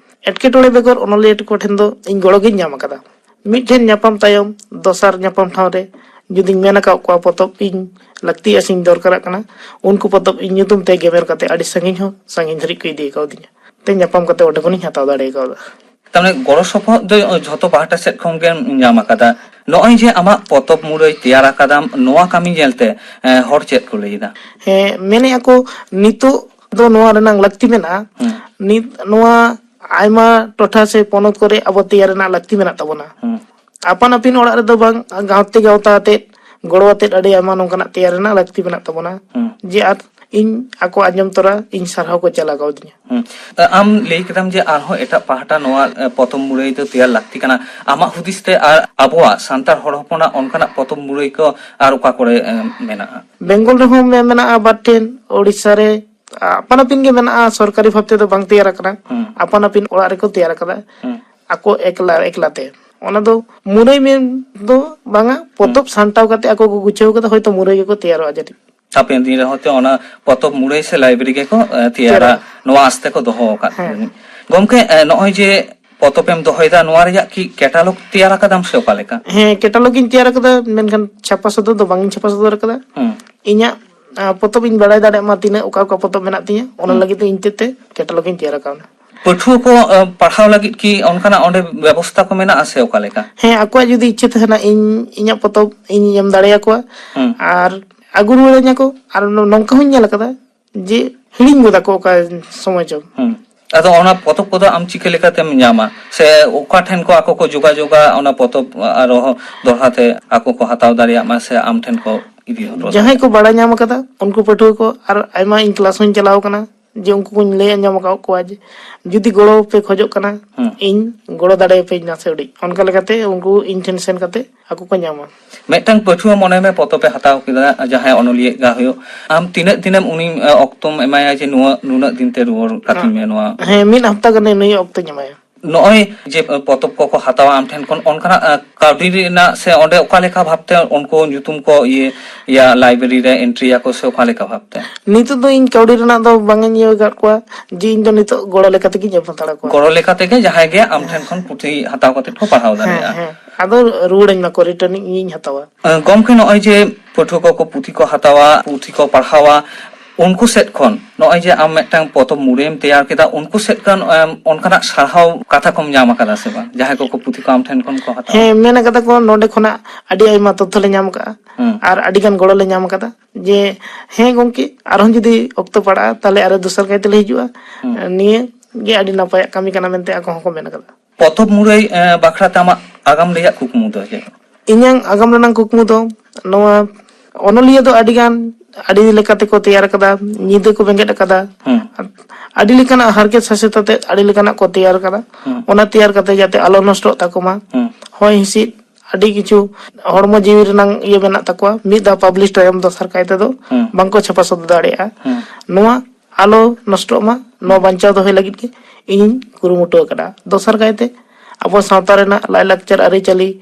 ᱮᱴᱠᱮᱴᱚᱬᱮ ᱵᱮᱜᱚᱨ ᱚᱱᱚᱞᱤᱭᱟᱹ ᱠᱚ ᱴᱷᱮᱱ ᱫᱚ ᱤᱧ ᱜᱚᱲᱚ ᱜᱤᱧ ᱧᱟᱢ ᱟᱠᱟᱫᱟ᱾ ᱢᱤᱫ ᱴᱷᱮᱱ ᱧᱟᱯᱟᱢ ᱛᱟᱭᱚᱢ ᱫᱚᱥᱟᱨ ᱧᱟᱯᱟᱢ ᱴᱷᱟᱶ ᱨᱮ ᱡᱩᱫᱤᱧ ᱢᱮᱱ ᱟᱠᱟᱫ ᱠᱚᱣᱟ ᱯᱚᱛᱚᱵ ᱤᱧ ᱞᱟᱹᱠᱛᱤᱜᱼᱟ ᱥᱮᱧ ᱫᱚᱨᱠᱟᱨᱟᱜ ᱠᱟᱱᱟ, ᱩᱱᱠᱩ ᱯᱚᱛᱚᱵ ᱤᱧ ᱧᱩᱛᱩᱢ ᱛᱮ ᱜᱮᱢᱮᱨ ᱠᱟᱛᱮ ᱟᱹᱰᱤ ᱥᱟᱺᱜᱤᱧ ᱦᱚᱸ ᱥᱟᱺᱜᱤᱧ ᱫᱷᱟᱹᱨᱤᱡ ᱠᱚ ᱤᱫᱤ ᱠᱟᱣᱫᱤᱧᱟ᱾ ᱛᱮ ᱧᱟᱯᱟᱢ ᱠᱟᱛᱮ ᱚᱸᱰᱮ ᱠᱷᱚᱱᱤᱧ ᱦᱟᱛᱟᱣ ᱫᱟᱲᱮ ᱠᱟᱣᱫᱟ᱾ ᱛᱟᱨᱢᱟᱱᱮ ᱜᱚᱲᱚ ᱥᱚᱯᱚᱦᱚᱫ ᱫᱚ ᱡᱷᱚᱛᱚ ᱯᱟᱦᱴᱟ ᱥᱮᱫ ᱠᱷᱚᱱ ᱜᱮᱢ ᱧᱟᱢ ᱟᱠᱟᱫᱟ᱾ ᱱᱚᱜᱼᱚᱭ ᱡᱮ ᱟᱢᱟᱜ ᱯᱚᱛᱚᱵ ᱢᱩᱨᱟᱹᱭ ᱛᱮᱭᱟᱨ ᱟᱠᱟᱫᱟᱢ, ᱱᱚᱣᱟ ᱠᱟᱹᱢᱤ ᱧᱮᱞᱛᱮ, ᱮ, ᱦᱚᱲ ᱪᱮᱫ ᱠᱚ ᱞᱟᱹᱭ ᱮᱫᱟ? ᱦᱮᱸ, ᱢᱮᱱᱮᱫᱼᱟ ᱠᱚ ᱱᱤᱛᱚᱜ ᱫᱚ ᱱᱚᱣᱟ ᱨᱮᱱᱟᱜ ᱞᱟᱹᱠᱛᱤ ᱢᱮᱱᱟᱜᱼᱟ᱾ ᱦᱩᱸ᱾ ᱱᱤᱛ ᱱᱚᱣᱟ ᱟᱭᱢᱟ ᱴᱚᱴᱷᱟ ᱥᱮ ᱯᱚᱱᱚᱛ ᱠᱚᱨᱮ ᱟᱵᱚ ᱛᱮᱭᱟᱨ ᱨᱮᱱᱟᱜ ᱞᱟᱹᱠᱛᱤ ᱢᱮᱱᱟᱜ ᱛᱟᱵᱚᱱᱟ᱾ ᱦᱩᱸ᱾ ᱟᱯᱟᱱ ᱟᱹᱯᱤᱱ ᱚᱲᱟᱜ ᱨᱮᱫᱚ ᱵᱟᱝ, ᱜᱟᱶᱛᱮ ᱜᱟᱶᱛᱟ ᱟᱛᱮᱫ, ᱜᱚᱲᱚ ᱟᱛᱮᱫ ᱟᱹᱰᱤ ᱟᱭᱢᱟ ᱱᱚᱝᱠᱟᱱᱟᱜ ᱛᱮᱭᱟᱨ ᱨᱮᱱᱟᱜ ᱞᱟᱹᱠᱛᱤ ᱢᱮᱱᱟᱜ ᱛᱟᱵᱚᱱᱟ᱾ ᱦᱩᱸ᱾ ᱡᱮ ᱟᱨ ᱤᱧ ᱟᱠᱚ ᱟᱸᱡᱚᱢ ᱛᱚᱨᱟ ᱤᱧ ᱥᱟᱨᱦᱟᱣ ᱠᱚ ᱪᱟᱞ ᱟᱠᱟᱣᱫᱤᱧᱟ᱾ ᱦᱩᱸ᱾ ᱟᱢ ᱞᱟᱹᱭ ᱠᱮᱫᱟᱢ ᱡᱮ ᱟᱨᱦᱚᱸ ᱮᱴᱟᱜ ᱯᱟᱦᱴᱟ ᱱᱚᱣᱟ, ᱮ, ᱯᱚᱛᱚᱵ ᱢᱩᱨᱟᱹᱭ ᱫᱚ ᱛᱮᱭᱟᱨ ᱞᱟᱹᱠᱛᱤ ᱠᱟᱱᱟ᱾ ᱟᱢᱟᱜ ᱦᱩᱫᱤᱥ ᱛᱮ ᱟᱨ ᱟᱵᱚᱣᱟᱜ ᱥᱟᱱᱛᱟᱲ ᱦᱚᱲ ᱦᱚᱯᱚᱱᱟᱜ ᱚᱱᱠᱟᱱᱟᱜ ᱯᱚᱛᱚᱵ ᱢᱩᱨᱟᱹᱭ ᱠᱚ ᱟᱨ ᱚᱠᱟ ᱠᱚᱨᱮ, ᱮ, ᱢᱮᱱᱟᱜᱼᱟ? ᱵᱮᱝᱜᱚᱞ ᱨᱮᱦᱚᱸ ᱢᱮ-, ᱢᱮᱱᱟᱜᱼᱟ ᱵᱟᱨ ᱴᱷᱮᱱ, ᱳᱰᱤᱥᱟ ᱨᱮ ᱟᱯᱟᱱ ᱟᱹᱯᱤᱱ ᱜᱮ ᱢᱮᱱᱟᱜᱼᱟ, ᱥᱚᱨᱠᱟᱨᱤ ᱵᱷᱟᱵ ᱛᱮᱫᱚ ᱵᱟᱝ ᱛᱮᱭᱟᱨ ᱟᱠᱟᱱᱟ᱾ ᱦᱩᱸ᱾ ᱟᱯᱟᱱ ᱟᱹᱯᱤᱱ ᱚᱲᱟᱜ ᱨᱮᱠᱚ ᱛᱮᱭᱟᱨ ᱟᱠᱟᱫᱟ᱾ ᱦᱩᱸ᱾ ᱟᱠᱚ ᱮᱠᱞᱟ, ᱮᱠᱞᱟ ᱛᱮ᱾ ᱚᱱᱟ ᱫᱚ ᱢᱩᱨᱟᱹᱭ ᱢᱮᱱ ᱫᱚ ᱵᱟᱝᱟ, ᱯᱚᱛᱚᱵ ᱦᱩᱸ᱾ ᱥᱟᱢᱴᱟᱣ ᱠᱟᱛᱮ ᱟᱠᱚ ᱠᱚ ᱜᱩᱪᱷᱟᱹᱣ ᱠᱟᱫᱟ, ᱦᱚᱭᱛᱳ ᱢᱩᱨᱟᱹᱭ ᱜᱮᱠᱚ ᱛᱮᱭᱟᱨᱚᱜᱼᱟ ᱡᱟᱹᱱᱤᱡ᱾ ᱦᱟᱯᱮᱱ ᱫᱤᱱ ᱨᱮ ᱦᱚᱭᱛᱳ ᱚᱱᱟ ᱯᱚᱛᱚᱵ ᱢᱩᱨᱟᱹᱭ ᱥᱮ ᱞᱟᱭᱵᱨᱮᱨᱤ ᱜᱮᱠᱚ, ᱮ, ᱛᱮᱭᱟᱨᱟ, ᱛᱮᱭᱟᱨᱟ᱾ ᱱᱚᱣᱟ ᱟᱥ ᱛᱮᱠᱚ ᱫᱚᱦᱚ ᱟᱠᱟᱫ᱾ ᱦᱮᱸ᱾ ᱜᱚᱢᱠᱮ, ᱮ, ᱱᱚᱜᱼᱚᱭ ᱡᱮ ᱯᱚᱛᱚᱵ ᱮᱢ ᱫᱚᱦᱚᱭᱮᱫᱟ, ᱱᱚᱣᱟ ᱨᱮᱭᱟᱜ ᱠᱤ ᱠᱮᱴᱟᱞᱚᱜ ᱛᱮᱭᱟᱨ ᱟᱠᱟᱫᱟᱢ ᱥᱮ ᱚᱠᱟ ᱞᱮᱠᱟ? ᱦᱮᱸ, ᱠᱮᱴᱟᱞᱚᱜ ᱤᱧ ᱛᱮᱭᱟᱨ ᱟᱠᱟᱫᱟ, ᱢᱮᱱᱠᱷᱟᱱ ᱪᱷᱟᱯᱟ ᱥᱚᱫᱚᱨ ᱫᱚ ᱵᱟᱝ ᱤᱧ ᱪᱷᱟᱯᱟ ᱥᱚᱫᱚᱨ ᱟᱠᱟᱫᱟ᱾ ᱦᱩᱸ᱾ ᱤᱧᱟᱹᱜ, ᱟ, ᱯᱚᱛᱚᱵ ᱤᱧ ᱵᱟᱲᱟᱭ ᱫᱟᱲᱮᱭᱟᱜ ᱢᱟ ᱛᱤᱱᱟᱹᱜ, ᱚᱠᱟ ᱚᱠᱟ ᱯᱚᱛᱚᱵ ᱢᱮᱱᱟᱜ ᱛᱤᱧᱟᱹ, ᱚᱱᱟ ᱦᱩᱸ᱾ ᱞᱟᱹᱜᱤᱫ ᱛᱮ ᱤᱧ ᱛᱮᱫ ᱛᱮ ᱠᱮᱴᱟᱞᱚᱜ ᱤᱧ ᱛᱮᱭᱟᱨ ᱟᱠᱟᱣᱱᱟ᱾ ᱯᱟᱹᱴᱷᱩᱣᱟᱹ ᱠᱚ, ᱮ, ᱯᱟᱲᱦᱟᱣ ᱞᱟᱹᱜᱤᱫ ᱠᱤ ᱚᱱᱠᱟᱱᱟᱜ ᱚᱸᱰᱮ ᱵᱮᱵᱚᱥᱛᱷᱟ ᱠᱚ ᱢᱮᱱᱟᱜᱼᱟ ᱥᱮ ᱚᱠᱟ ᱞᱮᱠᱟ? ᱦᱮᱸ, ᱟᱠᱚᱣᱟᱜ ᱡᱩᱫᱤ ᱤᱪᱪᱷᱟᱹ ᱛᱟᱦᱮᱱᱟ, ᱤᱧ ᱤᱧᱟᱹᱜ ᱯᱚᱛᱚᱵ ᱤᱧ ᱮᱢ ᱫᱟᱲᱮᱭᱟᱠᱚᱣᱟ᱾ ᱦᱩᱸ᱾ ᱟᱨ ᱟᱹᱜᱩ ᱨᱩᱣᱟᱹᱲᱟᱹᱧᱟ ᱠᱚ᱾ ᱟᱨ ᱱᱚ-, ᱱᱚᱝᱠᱟ ᱦᱚᱸᱧ ᱧᱮᱞ ᱟᱠᱟᱫᱟ ᱡᱮ ᱦᱤᱲᱤᱧ ᱜᱚᱫᱟ ᱠᱚ ᱚᱠᱟ ᱥᱚᱢᱚᱭ ᱪᱚᱝ᱾ ᱦᱩᱸ᱾ ᱟᱫᱚ ᱚᱱᱟ ᱯᱚᱛᱚᱵ ᱠᱚᱫᱚ ᱟᱢ ᱪᱤᱠᱟᱹ ᱞᱮᱠᱟᱛᱮᱢ ᱧᱟᱢᱟ? ᱥᱮ ᱚᱠᱟ ᱴᱷᱮᱱ ᱠᱚ ᱟᱠᱚ ᱠᱚ ᱡᱳᱜᱟᱡᱳᱜᱟ, ᱚᱱᱟ ᱯᱚᱛᱚᱵ ᱟᱨᱦᱚᱸ ᱫᱚᱦᱲᱟ ᱛᱮ ᱟᱠᱚ ᱠᱚ ᱦᱟᱛᱟᱣ ᱫᱟᱲᱮᱭᱟᱜ ᱢᱟ ᱥᱮ ᱟᱢ ᱴᱷᱮᱱ ᱠᱚ ᱤᱫᱤ ᱦᱚᱴᱚ ᱡᱟᱦᱟᱸᱭ ᱠᱟᱜᱼᱟ? ᱠᱚ ᱵᱟᱲᱟᱭ ᱧᱟᱢ ᱟᱠᱟᱫᱟ, ᱩᱱᱠᱩ ᱯᱟᱹᱴᱷᱩᱣᱟᱹ ᱠᱚ, ᱟᱨ ᱟᱭᱢᱟ ᱤᱧ ᱠᱞᱟᱥ ᱦᱚᱸᱧ ᱪᱟᱞᱟᱣ ᱟᱠᱟᱱᱟ, ᱡᱮ ᱩᱱᱠᱩ ᱠᱚᱧ ᱞᱟᱹᱭ ᱟᱸᱡᱚᱢ ᱟᱠᱟᱫ ᱠᱚᱣᱟ ᱡᱮ ᱡᱩᱫᱤ ᱜᱚᱲᱚ ᱯᱮ ᱠᱷᱚᱡᱚᱜ ᱠᱟᱱᱟ, ᱦᱩᱸ᱾ ᱤᱧ ᱜᱚᱲᱚ ᱫᱟᱲᱮᱭᱟᱯᱮᱭᱟᱹᱧ ᱱᱟᱥᱮ ᱩᱰᱤᱡ, ᱚᱱᱠᱟ ᱞᱮᱠᱟᱛᱮ ᱩᱱᱠᱩ ᱤᱧ ᱴᱷᱮᱱ ᱥᱮᱱ ᱠᱟᱛᱮ ᱟᱠᱚ ᱠᱚ ᱧᱟᱢᱟ᱾ ᱢᱤᱫᱴᱟᱝ ᱯᱟᱹᱴᱷᱩᱣᱟᱹ ᱢᱚᱱᱮ ᱢᱮ ᱯᱚᱛᱚᱵ ᱮ ᱦᱟᱛᱟᱣ ᱠᱮᱫᱟ, ᱡᱟᱦᱟᱸᱭ ᱚᱱᱚᱞᱤᱭᱟᱹ ᱜᱟ ᱦᱩᱭᱩᱜ, ᱟᱢ ᱛᱤᱱᱟᱹᱜ ᱫᱤᱱᱮᱢ ᱩᱱᱤ, ᱮ, ᱚᱠᱛᱚᱢ ᱮᱢᱟᱭᱟ ᱡᱮ ᱱᱩᱱᱟᱹᱜ ᱫᱤᱱ ᱛᱮ ᱨᱩᱣᱟᱹᱲ ᱠᱟᱹᱛᱤᱧ ᱢᱮ ᱱᱚᱣᱟ? ᱦᱮᱸ, ᱢᱤᱫ ᱦᱟᱯᱛᱟ ᱜᱟᱱ ᱩᱱᱤ ᱚᱠᱛᱚᱧ ᱮᱢᱟᱭᱟ᱾ ᱱᱚᱜᱼᱚᱭ ᱡᱮ, ᱮ, ᱯᱚᱛᱚᱵ ᱠᱚᱠᱚ ᱦᱟᱛᱟᱣᱟ ᱟᱢ ᱴᱷᱮᱱ ᱠᱷᱚᱱ, ᱚᱱᱠᱟᱱᱟᱜ, ᱮ, ᱠᱟᱹᱣᱰᱤ ᱨᱮᱱᱟᱜ ᱥᱮ ᱚᱸᱰᱮ ᱚᱠᱟ ᱞᱮᱠᱟ ᱵᱷᱟᱵᱛᱮ ᱩᱱᱠᱩ ᱧᱩᱛᱩᱢ ᱠᱚ ᱤᱭᱟᱹ ᱭᱟ, ᱞᱟᱭᱵᱨᱮᱨᱤ ᱨᱮ ᱮᱱᱴᱨᱤ ᱭᱟᱠᱚ ᱥᱮ ᱚᱠᱟ ᱞᱮᱠᱟ ᱵᱷᱟᱵᱛᱮ? ᱱᱤᱛᱚᱜ ᱫᱚ ᱤᱧ ᱠᱟᱹᱣᱰᱤ ᱨᱮᱱᱟᱜ ᱫᱚ ᱵᱟᱝ ᱤᱧ ᱤᱭᱟᱹ ᱟᱠᱟᱫ ᱠᱚᱣᱟ, ᱡᱮ ᱤᱧ ᱫᱚ ᱱᱤᱛᱚᱜ ᱜᱚᱲᱚ ᱞᱮᱠᱟ ᱛᱮᱜᱤᱧ ᱮᱢ ᱦᱟᱛᱟᱲ ᱟᱠᱚᱣᱟ᱾ ᱜᱚᱲᱚ ᱞᱮᱠᱟ ᱛᱮᱜᱮ ᱡᱟᱦᱟᱸᱭ ᱜᱮ ᱟᱢ ᱴᱷᱮᱱ ᱠᱷᱚᱱ ᱯᱩᱛᱷᱤ ᱦᱟᱛᱟᱣ ᱠᱟᱛᱮ ᱠᱚ ᱯᱟᱲᱦᱟᱣ ᱦᱮᱸ, ᱫᱟᱲᱮᱭᱟᱜᱼᱟ᱾ ᱦᱮᱸ᱾ ᱟᱫᱚ ᱨᱩᱣᱟᱹᱲᱟᱹᱧ ᱢᱟᱠᱚ, ᱨᱤᱴᱟᱨᱱ ᱤᱧ ᱦᱟᱛᱟᱣᱟ᱾ ᱮ, ᱜᱚᱢᱠᱮ, ᱱᱚᱜᱼᱚᱭ ᱡᱮ ᱯᱟᱹᱴᱷᱩᱣᱟᱹ ᱠᱚᱠᱚ ᱯᱩᱛᱷᱤ ᱠᱚ ᱦᱟᱛᱟᱣᱟ, ᱯᱩᱛᱷᱤ ᱠᱚ ᱯᱟᱲᱦᱟᱣᱟ, ᱩᱱᱠᱩ ᱥᱮᱫ ᱠᱷᱚᱱ ᱱᱚᱜᱼᱚᱭ ᱡᱮ ᱟᱢ ᱢᱤᱫᱴᱟᱝ ᱯᱚᱛᱚᱵ ᱢᱩᱨᱟᱹᱭᱮᱢ ᱛᱮᱭᱟᱨ ᱠᱮᱫᱟ, ᱩᱱᱠᱩ ᱥᱮᱫ ᱠᱷᱚᱱ, ᱮᱢ, ᱚᱱᱠᱟᱱᱟᱜ ᱥᱟᱨᱦᱟᱣ ᱠᱟᱛᱷᱟ ᱠᱚᱢ ᱧᱟᱢ ᱟᱠᱟᱫᱟ ᱥᱮ ᱵᱟᱝ, ᱡᱟᱦᱟᱸᱭ ᱠᱚᱠᱚ ᱯᱩᱛᱷᱤ ᱠᱚ ᱟᱢ ᱴᱷᱮᱱ ᱠᱷᱚᱱ ᱠᱚ ᱦᱟᱛᱟᱣᱟ? ᱦᱮᱸ, ᱢᱮᱱ ᱟᱠᱟᱫᱟ ᱠᱚ, ᱱᱚᱰᱮ ᱠᱷᱚᱱᱟᱜ ᱟᱹᱰᱤ ᱟᱭᱢᱟ ᱛᱚᱛᱛᱷᱚ ᱞᱮ ᱧᱟᱢ ᱟᱠᱟᱫᱼᱟ᱾ ᱦᱩᱸ᱾ ᱟᱨ ᱟᱹᱰᱤ ᱜᱟᱱ ᱜᱚᱲᱚ ᱞᱮ ᱧᱟᱢ ᱟᱠᱟᱫᱟ ᱡᱮ, "ᱦᱮᱸ ᱜᱚᱢᱠᱮ, ᱟᱨᱦᱚᱸ ᱡᱩᱫᱤ ᱚᱠᱛᱚ ᱯᱟᱲᱟᱜᱼᱟ, ᱛᱟᱦᱞᱮ ᱟᱨᱚ ᱫᱚᱥᱟᱨ ᱠᱟᱭ ᱛᱮᱞᱮ ᱦᱤᱡᱩᱜᱼᱟ᱾" ᱦᱩᱸ᱾ ᱱᱤᱭᱟᱹ ᱜᱮ ᱟᱹᱰᱤ ᱱᱟᱯᱟᱭᱟᱜ ᱠᱟᱹᱢᱤ ᱠᱟᱱᱟ ᱢᱮᱱᱛᱮ ᱟᱠᱚ ᱦᱚᱸᱠᱚ ᱢᱮᱱ ᱟᱠᱟᱫᱟ᱾ ᱯᱚᱛᱚᱵ ᱢᱩᱨᱟᱹᱭ, ᱮ, ᱵᱟᱠᱷᱨᱟ ᱛᱮ ᱟᱢᱟᱜ ᱟᱜᱟᱢ ᱨᱮᱭᱟᱜ ᱠᱩᱠᱢᱩ ᱫᱚ ᱪᱮᱫ? ᱤᱧᱟᱹᱝ ᱟᱜᱟᱢ ᱨᱮᱱᱟᱜ ᱠᱩᱠᱢᱩ ᱫᱚ ᱱᱚᱣᱟ, ᱚᱱᱚᱞᱤᱭᱟᱹ ᱫᱚ ᱟᱹᱰᱤ ᱜᱟᱱ, ᱟᱹᱰᱤ ᱞᱮᱠᱟ ᱛᱮᱠᱚ ᱛᱮᱭᱟᱨ ᱟᱠᱟᱫᱟ, ᱧᱤᱫᱟᱹ ᱠᱚ ᱵᱮᱸᱜᱮᱫ ᱟᱠᱟᱫᱟ, ᱦᱩᱸ᱾ ᱟᱹᱰᱤ ᱞᱮᱠᱟᱱᱟᱜ ᱦᱟᱨᱠᱮᱛ ᱥᱟᱥᱮᱛ ᱟᱛᱮ ᱟᱹᱰᱤ ᱞᱮᱠᱟᱱᱟᱜ ᱠᱚ ᱛᱮᱭᱟᱨ ᱟᱠᱟᱫᱟ᱾ ᱦᱩᱸ᱾ ᱚᱱᱟ ᱛᱮᱭᱟᱨ ᱠᱟᱛᱮ ᱡᱟᱛᱮ ᱟᱞᱚ ᱱᱚᱥᱴᱚᱜ ᱛᱟᱠᱚ ᱢᱟ, ᱦᱩᱸ᱾ ᱦᱚᱭ ᱦᱤᱸᱥᱤᱫ, ᱟᱹᱰᱤ ᱠᱤᱪᱷᱩ ᱦᱚᱲᱢᱚ ᱡᱤᱣᱤ ᱨᱮᱱᱟᱜ ᱤᱭᱟᱹ ᱢᱮᱱᱟᱜ ᱛᱟᱠᱚᱣᱟ, ᱢᱤᱫ ᱫᱷᱟᱣ ᱯᱟᱵᱽᱞᱤᱥ ᱛᱟᱭᱚᱢ ᱫᱚᱥᱟᱨ ᱠᱟᱭ ᱛᱮᱫᱚ ᱦᱩᱸ᱾ ᱵᱟᱝᱠᱚ ᱪᱷᱟᱯᱟ ᱥᱚᱫᱚᱨ ᱫᱟᱲᱮᱭᱟᱜᱼᱟ᱾ ᱦᱩᱸ᱾ ᱱᱚᱣᱟ ᱟᱞᱚ ᱱᱚᱥᱴᱚᱜ ᱢᱟ, ᱱᱚᱣᱟ ᱵᱟᱧᱪᱟᱣ ᱫᱚᱦᱚᱭ ᱞᱟᱹᱜᱤᱫ ᱜᱮ ᱤᱧ ᱠᱩᱨᱩᱢᱩᱴᱩ ᱟᱠᱟᱫᱟ᱾ ᱫᱚᱥᱟᱨ ᱠᱟᱭᱛᱮ ᱟᱵᱚ ᱥᱟᱶᱛᱟ ᱨᱮᱱᱟᱜ ᱞᱟᱭᱼᱞᱟᱠᱪᱟᱨ, ᱟᱹᱨᱤᱪᱟᱹᱞᱤ,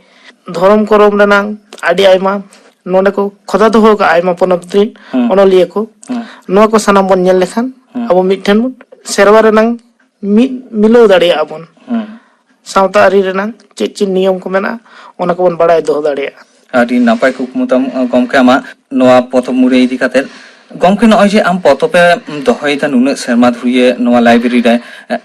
ᱫᱷᱚᱨᱚᱢ ᱠᱚᱨᱚᱢ ᱨᱮᱱᱟᱜ ᱟᱹᱰᱤ ᱟᱭᱢᱟ ᱱᱚᱰᱮ ᱠᱚ ᱠᱷᱚᱫᱟ ᱫᱚᱦᱚ ᱟᱠᱟᱫᱼᱟ, ᱟᱭᱢᱟ ᱯᱚᱱᱚᱛ ᱨᱮᱱ ᱦᱩᱸ᱾ ᱚᱱᱚᱞᱤᱭᱟᱹ ᱠᱚ᱾ ᱦᱩᱸ᱾ ᱱᱚᱣᱟ ᱠᱚ ᱥᱟᱱᱟᱢ ᱵᱚᱱ ᱧᱮᱞ ᱞᱮᱠᱷᱟᱱ ᱦᱩᱸ᱾ ᱟᱵᱚ ᱢᱤᱫ ᱴᱷᱮᱱ ᱵᱚᱱ ᱥᱮᱨᱣᱟ ᱨᱮᱱᱟᱝ ᱢᱤᱫ ᱢᱤᱞᱟᱹᱣ ᱫᱟᱲᱮᱭᱟᱜᱼᱟ ᱵᱚᱱ᱾ ᱦᱩᱸ᱾ ᱥᱟᱶᱛᱟ ᱟᱹᱨᱤ ᱨᱮᱱᱟᱝ ᱪᱮᱫ ᱪᱮᱫ ᱱᱤᱭᱚᱢ ᱠᱚ ᱢᱮᱱᱟᱜᱼᱟ, ᱚᱱᱟ ᱠᱚᱵᱚᱱ ᱵᱟᱲᱟᱭ ᱫᱚᱦᱚ ᱫᱟᱲᱮᱭᱟᱜᱼᱟ᱾ ᱟᱹᱰᱤ ᱱᱟᱯᱟᱭ ᱠᱩᱠᱢᱩ ᱛᱟᱢ, ᱜᱚᱢᱠᱮ, ᱟᱢᱟᱜ ᱱᱚᱣᱟ ᱯᱚᱛᱚᱵ ᱢᱩᱨᱟᱹᱭ ᱤᱫᱤ ᱠᱟᱛᱮᱫ᱾ ᱜᱚᱢᱠᱮ, ᱱᱚᱜᱼᱚᱭ ᱡᱮ ᱟᱢ ᱯᱚᱛᱚᱵ ᱮᱢ ᱫᱚᱦᱚᱭᱮᱫᱟ ᱱᱩᱱᱟᱹᱜ ᱥᱮᱨᱢᱟ ᱫᱷᱩᱨᱤᱭᱟᱹ ᱱᱚᱣᱟ ᱞᱟᱭᱵᱨᱮᱨᱤ ᱨᱮ,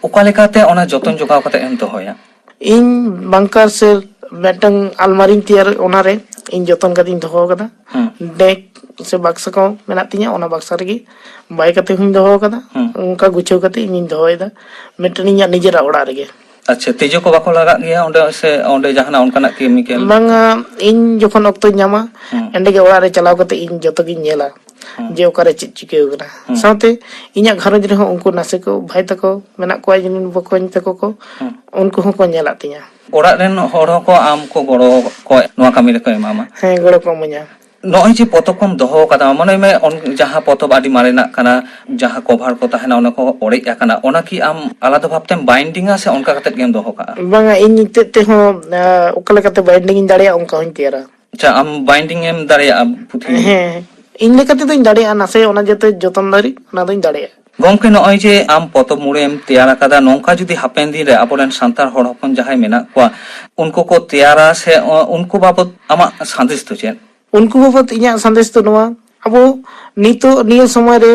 ᱚᱠᱟ ᱞᱮᱠᱟᱛᱮ ᱚᱱᱟ ᱡᱚᱛᱚᱱ ᱡᱚᱜᱟᱣ ᱠᱟᱛᱮ ᱮᱢ ᱫᱚᱦᱚᱭᱟ? ᱤᱧ ᱵᱟᱝᱠᱟᱨ ᱥᱮ ᱢᱤᱫᱴᱟᱝ ᱟᱞᱢᱟᱨᱤᱧ ᱛᱮᱭᱟᱨ, ᱚᱱᱟᱨᱮ ᱤᱧ ᱡᱚᱛᱚᱱ ᱠᱟᱛᱮᱧ ᱫᱚᱦᱚ ᱟᱠᱟᱫᱟ᱾ ᱦᱩᱸ᱾ ᱰᱮᱠ ᱥᱮ ᱵᱟᱠᱥᱟ ᱠᱚ ᱢᱮᱱᱟᱜ ᱛᱤᱧᱟᱹ, ᱚᱱᱟ ᱵᱟᱠᱥᱟ ᱨᱮᱜᱮ ᱵᱟᱭ ᱠᱟᱛᱮ ᱦᱚᱸᱧ ᱫᱚᱦᱚ ᱟᱠᱟᱫᱟ᱾ ᱦᱩᱸ᱾ ᱚᱱᱠᱟ ᱜᱩᱪᱷᱟᱹᱣ ᱠᱟᱛᱮ ᱤᱧᱤᱧ ᱫᱚᱦᱚᱭᱮᱫᱟ ᱢᱤᱫᱴᱮᱱ ᱤᱧᱟᱹᱜ ᱱᱤᱡᱮᱨᱟᱜ ᱚᱲᱟᱜ ᱨᱮᱜᱮ᱾ ᱟᱪᱪᱷᱟ, ᱛᱤᱡᱩ ᱠᱚ ᱵᱟᱠᱚ ᱞᱟᱜᱟᱜ ᱜᱮᱭᱟ ᱚᱸᱰᱮ, ᱥᱮ ᱚᱸᱰᱮ ᱡᱟᱦᱟᱱᱟᱜ ᱚᱱᱠᱟᱱᱟᱜ ᱠᱮᱢᱤᱠᱮᱞ? ᱵᱟᱝᱟ, ᱤᱧ ᱡᱚᱠᱷᱚᱱ ᱚᱠᱛᱚᱧ ᱧᱟᱢᱟ, ᱦᱩᱸ᱾ ᱮᱸᱰᱮᱜᱮ ᱚᱲᱟᱜ ᱨᱮ ᱪᱟᱞᱟᱣ ᱠᱟᱛᱮ ᱤᱧ ᱡᱚᱛᱚᱜᱤᱧ ᱧᱮᱞᱟ᱾ ᱦᱩᱸ᱾ ᱡᱮ ᱚᱠᱟᱨᱮ ᱪᱮᱫ ᱪᱤᱠᱟᱹᱣ ᱠᱟᱱᱟ᱾ ᱦᱩᱸ᱾ ᱥᱟᱶᱛᱮ ᱤᱧᱟᱹᱜ ᱜᱷᱟᱨᱚᱸᱡᱽ ᱨᱮᱦᱚᱸ ᱩᱱᱠᱩ ᱱᱟᱥᱮ ᱠᱚ ᱵᱷᱟᱭ ᱛᱟᱠᱚ ᱢᱮᱱᱟᱜ ᱠᱚᱣᱟ, ᱡᱮᱢᱚᱱ ᱵᱚᱠᱚᱧ ᱛᱟᱠᱚ ᱠᱚ, ᱦᱩᱸ᱾ ᱩᱱᱠᱩ ᱦᱚᱸᱠᱚ ᱧᱮᱞᱟᱜ ᱛᱤᱧᱟ᱾ ᱚᱲᱟᱜ ᱨᱮᱱ ᱦᱚᱲ ᱦᱚᱸᱠᱚ ᱟᱢ ᱠᱚ ᱜᱚᱲᱚ ᱠᱚ ᱱᱚᱣᱟ ᱠᱟᱹᱢᱤ ᱨᱮᱠᱚ ᱮᱢᱟᱢᱟ? ᱦᱮᱸ, ᱜᱚᱲᱚ ᱠᱚ ᱮᱢᱟᱹᱧᱟ᱾ ᱱᱚᱜᱼᱚᱭ ᱡᱮ ᱯᱚᱛᱚᱵ ᱠᱚᱢ ᱫᱚᱦᱚ ᱟᱠᱟᱫᱟ, ᱢᱚᱱᱮ ᱢᱮ ᱚᱱ-, ᱡᱟᱦᱟᱸ ᱯᱚᱛᱚᱵ ᱟᱹᱰᱤ ᱢᱟᱨᱮᱱᱟᱜ ᱠᱟᱱᱟ, ᱡᱟᱦᱟᱸ ᱠᱚᱵᱷᱟᱨ ᱠᱚ ᱛᱟᱦᱮᱱᱟ, ᱚᱱᱟ ᱠᱚ ᱚᱲᱮᱡ ᱟᱠᱟᱱᱟ, ᱚᱱᱟ ᱠᱤ ᱟᱢ ᱟᱞᱟᱫᱟ ᱵᱷᱟᱵᱽ ᱛᱮᱢ ᱵᱟᱭᱤᱱᱰᱤᱝᱟ ᱥᱮ ᱚᱱᱠᱟ ᱠᱟᱛᱮᱫ ᱜᱮᱢ ᱫᱚᱦᱚ ᱠᱟᱜᱼᱟ? ᱵᱟᱝᱟ, ᱤᱧ ᱱᱤᱛᱚᱜ ᱛᱮᱦᱚᱸ, ᱟ, ᱚᱠᱟ ᱞᱮᱠᱟᱛᱮ ᱵᱟᱭᱤᱱᱰᱤᱝ ᱤᱧ ᱫᱟᱲᱮᱭᱟᱜᱼᱟ, ᱚᱱᱠᱟ ᱦᱚᱸᱧ ᱛᱮᱭᱟᱨᱟ᱾ ᱟᱪᱪᱷᱟ, ᱟᱢ ᱵᱟᱭᱤᱱᱰᱤᱝ ᱮᱢ ᱫᱟᱲᱮᱭᱟᱜᱼᱟ ᱯᱩᱛᱷᱤ? ᱦᱮᱸ, ᱤᱧ ᱞᱮᱠᱟ ᱛᱮᱫᱚᱧ ᱫᱟᱲᱮᱭᱟᱜᱼᱟ, ᱱᱟᱥᱮ ᱚᱱᱟ ᱡᱟᱛᱮ ᱡᱚᱛᱚᱱ ᱫᱟᱲᱮ, ᱚᱱᱟ ᱫᱚᱧ ᱫᱟᱲᱮᱭᱟᱜᱼᱟ᱾ ᱜᱚᱢᱠᱮ, ᱱᱚᱜᱼᱚᱭ ᱡᱮ ᱟᱢ ᱯᱚᱛᱚᱵ ᱢᱩᱨᱟᱹᱭᱮᱢ ᱛᱮᱭᱟᱨ ᱟᱠᱟᱫᱟ, ᱱᱚᱝᱠᱟ ᱡᱩᱫᱤ ᱦᱟᱯᱮᱱ ᱫᱤᱱ ᱨᱮ ᱟᱵᱚᱨᱮᱱ ᱥᱟᱱᱛᱟᱲ ᱦᱚᱲ ᱦᱚᱯᱚᱱ ᱡᱟᱦᱟᱸᱭ ᱢᱮᱱᱟᱜ ᱠᱚᱣᱟ, ᱩᱱᱠᱩ ᱠᱚ ᱛᱮᱭᱟᱨᱟ ᱥᱮ, ᱚ, ᱩᱱᱠᱩ ᱵᱟᱵᱚᱛ ᱟᱢᱟᱜ ᱥᱟᱸᱫᱮᱥ ᱫᱚ ᱪᱮᱫ? ᱩᱱᱠᱩ ᱵᱟᱵᱚᱛ ᱤᱧᱟᱹᱜ ᱥᱟᱸᱫᱮᱥ ᱫᱚ ᱱᱚᱣᱟ, ᱟᱵᱚ ᱱᱤᱛᱚᱜ ᱱᱤᱭᱟᱹ ᱥᱚᱢᱚᱭ ᱨᱮ